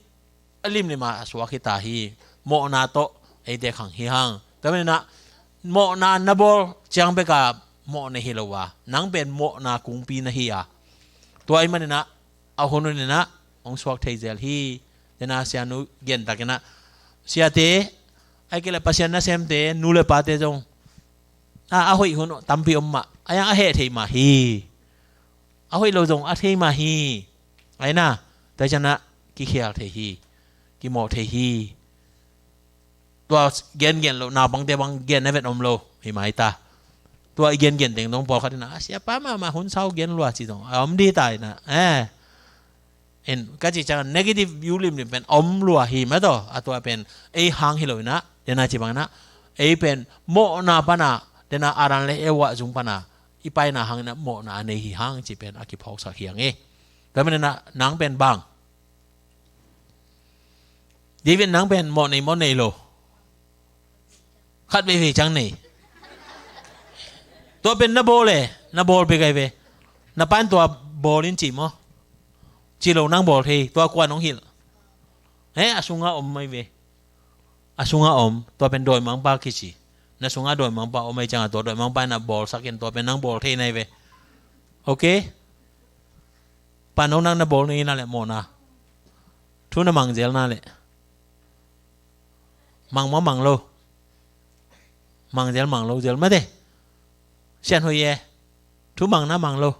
a limlim a suak hi ta hi. Mawhna tawh eite khang hi hang. Tua manin ah, mawhna na bawl ciang bek a mawh na hi lo a, nang pen mawhna kungpi na hi a. Tua ahih manin ah, a hun hun in ah hong suak thei zel hi. Den a sianu gen tak in ah, siate, ahih kei leh Pasian nasemte, nu le pate zong, a, a hoih hun tampi om mah, a yang a heh thei mah hi. A hoih lo zong a thei mah hi. Ai na, tua hi ciang a kikhial thei hi. Kimawh thei hi. Tua gengen lo, naupangte bang gen na vet om lo hi mai ta. Tua i gengen teng dong pawlkhat in a, a siapa mahmah hun sau gen lua ci zong a om ding ta in a. Eh. En, ka cih ciang negative view limlim pen om lua hi mah tawh. A tua pen ei hang hi lo in a, den a ci bang in a, ei pen mawhna pan a, den a Adam le Eva zung pan a, i paina hang in a mawhna a nei hi hang cih pen a kiphawksak hi hang e. Tua manin a, nang pen bang, David, nang pen mawh nei, mawh nei lo? Khat veivei ciang nei. Tua pen na bawl e, na bawl bek ai ve. Na pa'n tua bawl in ci maw? Ci lo, nang bawl thei, tua kua'n hong hilh? He, a sungah om ai ve. A sungah om, tua pen dawimangpa kici. Na sungah dawimangpa om ai ciang a, tua dawimangpa in a bawlsak in, tua pen nang bawl thei nai ve. Ok? Pan hong, nang na bawl ni na leh mawhna. Thu na mang zel na leh. Mang maw, mang lo? Mang zel, mang lo zel mate. Sian hoih e. Thu mang na, mang lo?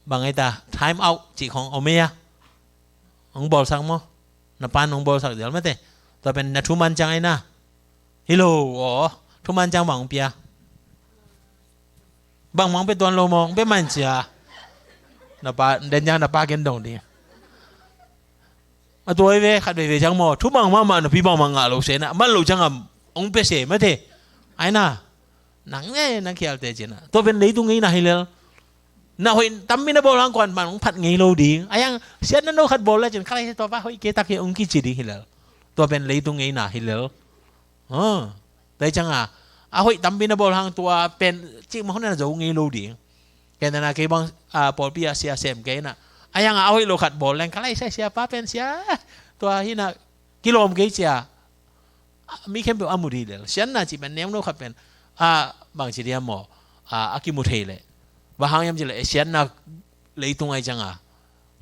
Bang ai ta, time out cih khong om e a. Hong bawlsak maw? Na pa'n hong bawlsak zel mate. Tua pen na thuman ciang ai na. Hi lo, aw. Thuman ciang bang hong pia? Bangmah hong pia tuan lo maw, hong pia man cia. Na pa, den ciang na pa ken dong ding. A tua hi ve, khat veivei ciang maw, thumang mahmah, napi bangmah ngah lo se na, man lo ciang a hong pia se mate. Ai na, nang ne, nang khialte cina. Tua pen leitung ngeina hi lel. Na hoih tampi na bawl hang kuan man hong phat ngei lo ding. A yang siatna no khat bawl le cin, khalai se tua pa hoih kei tak hi hong kici ding hi lel. Tua pen leitung ngeina hi lel. Aw. Tua hi cianga, a hoih tampi na bawl hang tua pen cik mah hun na zo ngei lo ding. Ken na kei bang, a, pawlpi a sia sem kei na. A yang a hoih lo khat bawl leng, khalai se sia pa pen sia. Tua hi na kilawm kei cia. A, mi khempeuh a mu dih lel. Siatna cih pen nem lo khat pen. A, bang ci diam maw. A, a kimu thei leh. Bang hang hiam cih leh, e, siatna leitung ai cianga.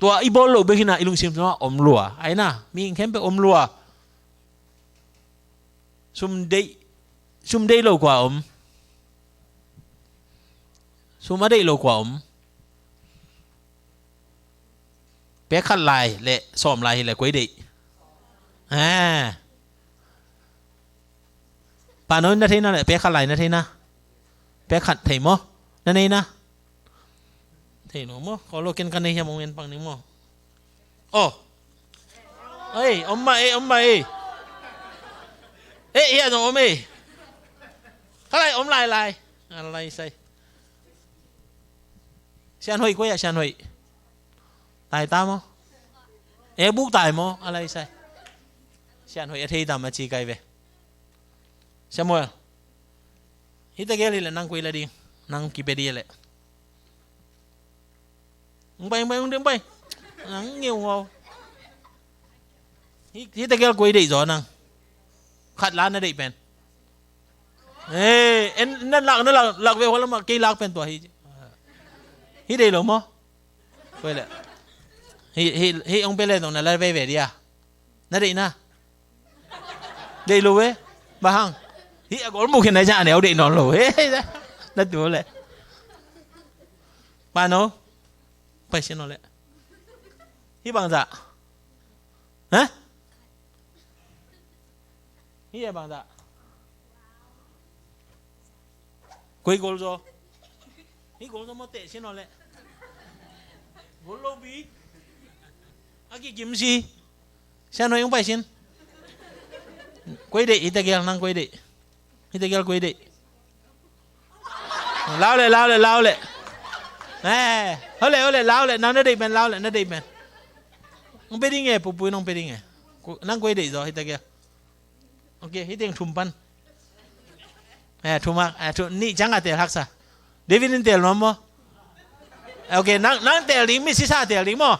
Tua i bawl lo bek hi na i lungsim sungah om lua. Ai na, mi khempeuh om lua. Sum deih, sum deih lo kua om? Sum a deih lo kua om? Pek khat lai le sawm lai hi le koi deih? Eh. Pa no na thei na le, pek khat lai na thei na? Pek khat thei maw? Na nei na? Thei lo maw? Ko lo ken ka nei hiam ong en pang ning maw? Oh. Ei, om mah ei, om mah ei. Eh, hia zong om ei. Khalai om lai lai. A lai sai. Sian hoih koi a sian hoih. Tai ta maw? Eh, buk tai maw? A lai sai. Sian hoih a thei tam a ci kai ve. Samuel. Hita gel hi le nang koi la ding. Nang kipe dih le. Hong pai, hong pai, hong pai. Nang ngeu ngau. Hi, hita gel koi deih zaw nang. Khat la na deih pen. Eh, en, na lak, na lak, lak ve hua lamah kei lak pen tua hi. Hi deih lo maw? Koi le. Hi, hi, hi hong pe le zong na la veve dia. Na deih na. Deih lo ve. Bang hang. Hi a gol mu khin na ja neu deih nawn lo. He, na tu le. Pa no. Pai sin no le. Hi bang za. Ha? Hi a bang za. Koi gol zo. Hi gol zo mo te sin no le. Gol lo bi. A ki kim si. Sian hoih hong pai sin. Koi deih, hita gel nang koi deih. Hita gel koi deih. Lau le, lau le, lau le. Eh, hole, hole, lau le, nang na deih pen, lau le, na deih pen. Nong pe ding e, pupui nong pe ding e. Nang koi deih zaw, hita gel. Ok, hita gel thum pan. Eh, thum a, eh, thum, nih ciang a tel haksa. David in tel nuam maw? Ok, nang, nang tel ding, misi sa tel ding maw?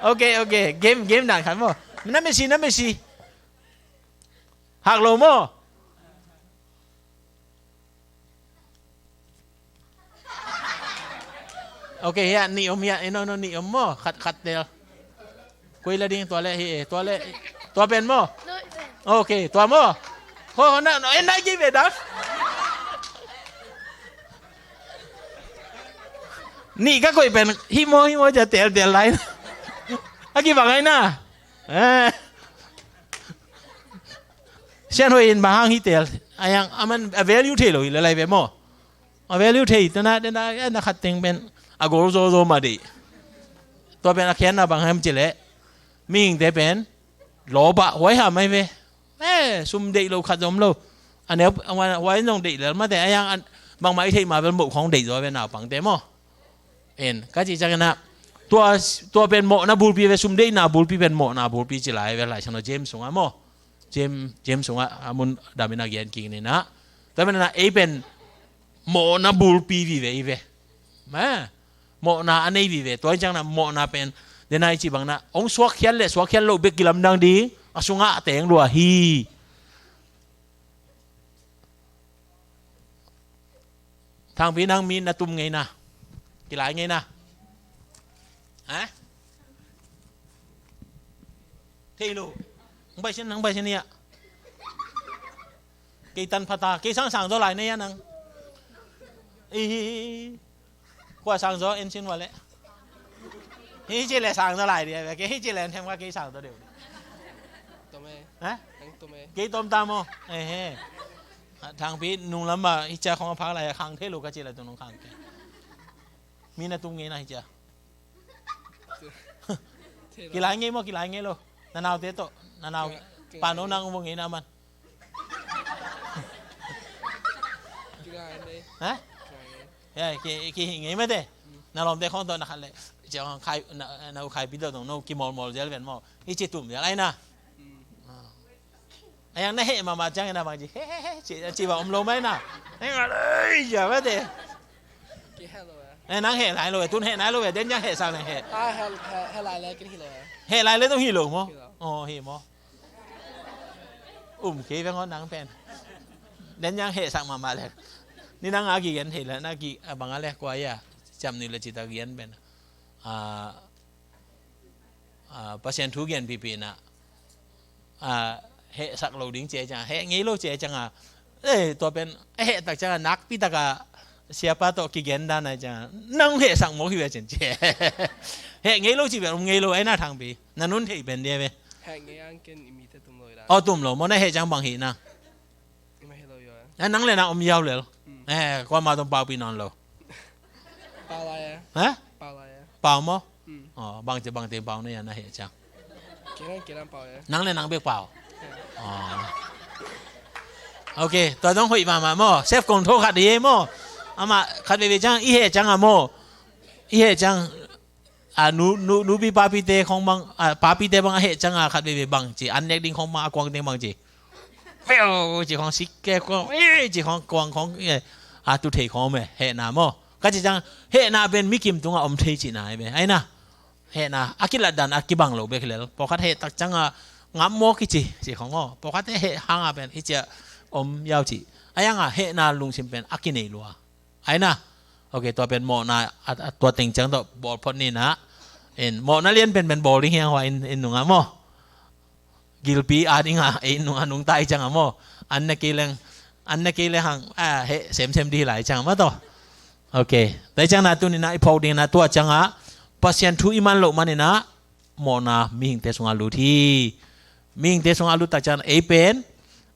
Ok, ok, game, game dan khat maw? Na misi, na misi. Hak lo maw? Ok, hiah nih om hiah, eh, no, no, nih om maw? Khat, khat tel. Koi la ding tua le hi, eh, tua le, tua pen maw? Ok, tua maw? Ho, ho, na, no, eh, na ki ve dam. Nih ka koih pen, hi maw, hi maw, ja tel, tel lai. A ki bang ai na. Eh. Sian hoih in bang hang hi tel. A yang, a man, a value thei lo hi le lai ve maw? A value thei, tana, tana, na khat teng pen. A gol zo zo ma deih. Tua pen a khian na bang ham ci le. Mihingte pen. Lo ba, huai ha mai ve. Eh, sum deih lo khat zom lo. A neu, a huai, huai zong deih lel ma te. A yang, an, bang ma i thei ma bel mo khong deih zo ve na pang te maw. En, ka ci ciangin ah, tua, tua pen mawhna bulpi ve, sum deihna bulpi pen mawhna bulpi ci lai ve, Lai Siangtho James sungah maw. James, James sungah a mun damin a gen kik ni na. Tua pen na, ei pen mawhna bulpi vive i ve. Ma, mawhna a nei vive, tua ciang na mawhna pen, dena i ci bang na, hong suak khial le, suak khial lo bek kilamdang ding, a sungah a teng lua hi. Thangpi nang mi na tum ngei na. Kilai ngei na. Ha? Thei lo. Nang pai sin, nang pai sin ia. Kei tan phata, kei sang sang zo lai na ia nang. Ihi. Kua sang zo en sin wa le. Hi ci le sang zo lai dia, kei hi ci le en hem ka kei sang zo deu. Tom e. Ha? Nang tom e. Kei tom ta mo. Eh, he. Thangpi nung lam ma hi cia khong a phak lai khang thei lo ka ci le tu nung khang ke. Mi na tum ngei na hi cia. Kilai ngei mo, kilai ngei lo. Na naute tawh, na nau, pano nang vong ngei na man. Ha? Ya, ki, ki ngei mate. Na lawmte khong tawh na khat le. Ciang khai, na, na u khai pi tawh dong, no ki mawlmawl zel ven maw. I ci tum zel ai na. A yang na heh mahmah ciangin a bang ci, he, he, he, ci, ci bang om lo mai na. Heh ngal ei, ya mate. Ki heh lo e. Eh, nang heh lai lo e, tun heh nai lo e, den yang heh sang nang heh. Ah, heh, heh, heh lai le kin hi lo e. Heh lai le tong hi lo maw. Hi lo. Oh, hi maw. Um kei veng aw nang pen. Den yang heh sang mahmah le. Ni nang a kigen thei le, na ki, a bang a le kua ya. Ciam ni le ci ta gen pen. Ah, ah, Pasian thu gen pipi na. Ah, hehsak lo ding ci ciang, heh ngei lo ci ciang a. Eh, tua pen, eh, heh tak ciang a, nakpi tak a, siapa tawh kigen dan a ciang a, nang hehsak mawk hi ve cin ci. Heh ngei lo ci ve, om ngei lo, ai na Thangpi. Na nun thei pen dia ve. Heh ngei ang ken i mite tum lo i la. Aw tum lo, maw na heh ciang bang hi na. I ma hi lo yo. Eh, nang le na om yau lel. Hmm. Eh, kua ma tong pau pi nawn lo. Pau lai e. Ha? Pau lai e. Pau maw? Hmm. Aw, bang ci bang teng pau na ya na heh ciang. Kiran, kiran pau e. Nang le nang bek pau. Aw. Ok, tua dong hoih mahmah maw. Self control khat hi maw. Amah khat veve ciang, i heh ciang a maw. I heh ciang, a, nu, nu, nupi papite khong bang, a, papite bang a heh ciang a khat veve bang ci. An nek ding khong bang a kuang ding bang ci. Veu ci khong sik ke khong, eh, ci khong kuang khong, eh, a tu thei khong me, hehna maw. Ka ci ciang, hehna pen mi kim tungah om thei cihna hi ve. Ai na. Hehna, a kilat dan a kibang lo bek hi lel. Pawlkhat heh tak ciang a ngam maw kici, ci khong aw. Pawlkhat heh hang a pen, hi cia om yau ci. A yang a hehna lungsim pen, a kinei lua. Ai na. Ok, tua pen mawhna, a, a, tua teng ciang tawh, bawl phot ni na. In, mawhna lian pen pen bawl ding hiang hua in, in nungah maw. Gilpi a ding a, ei nung a nung tai ciang a maw. An na kei leng, an na kei leng hang, a, he, sem sem di lai ciang a maw tawh. Ok. Tai ciang na tu ni na i phawk ding na tua ciang a. Pasian thu i man loh man i na mawhna mihingte sungah lut hi. Mihingte sungah lut tak ciang ei pen.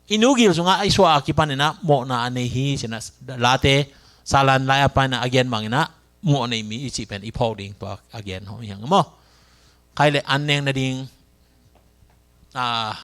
I nu gil sungah i suah a kipan i na mawhna a nei hi. Cina late, salan lai a pan a gen bang i na mawh nei mi i cih pen i phawk ding tua a gen hong hiang maw. Khai le an neng na ding. A,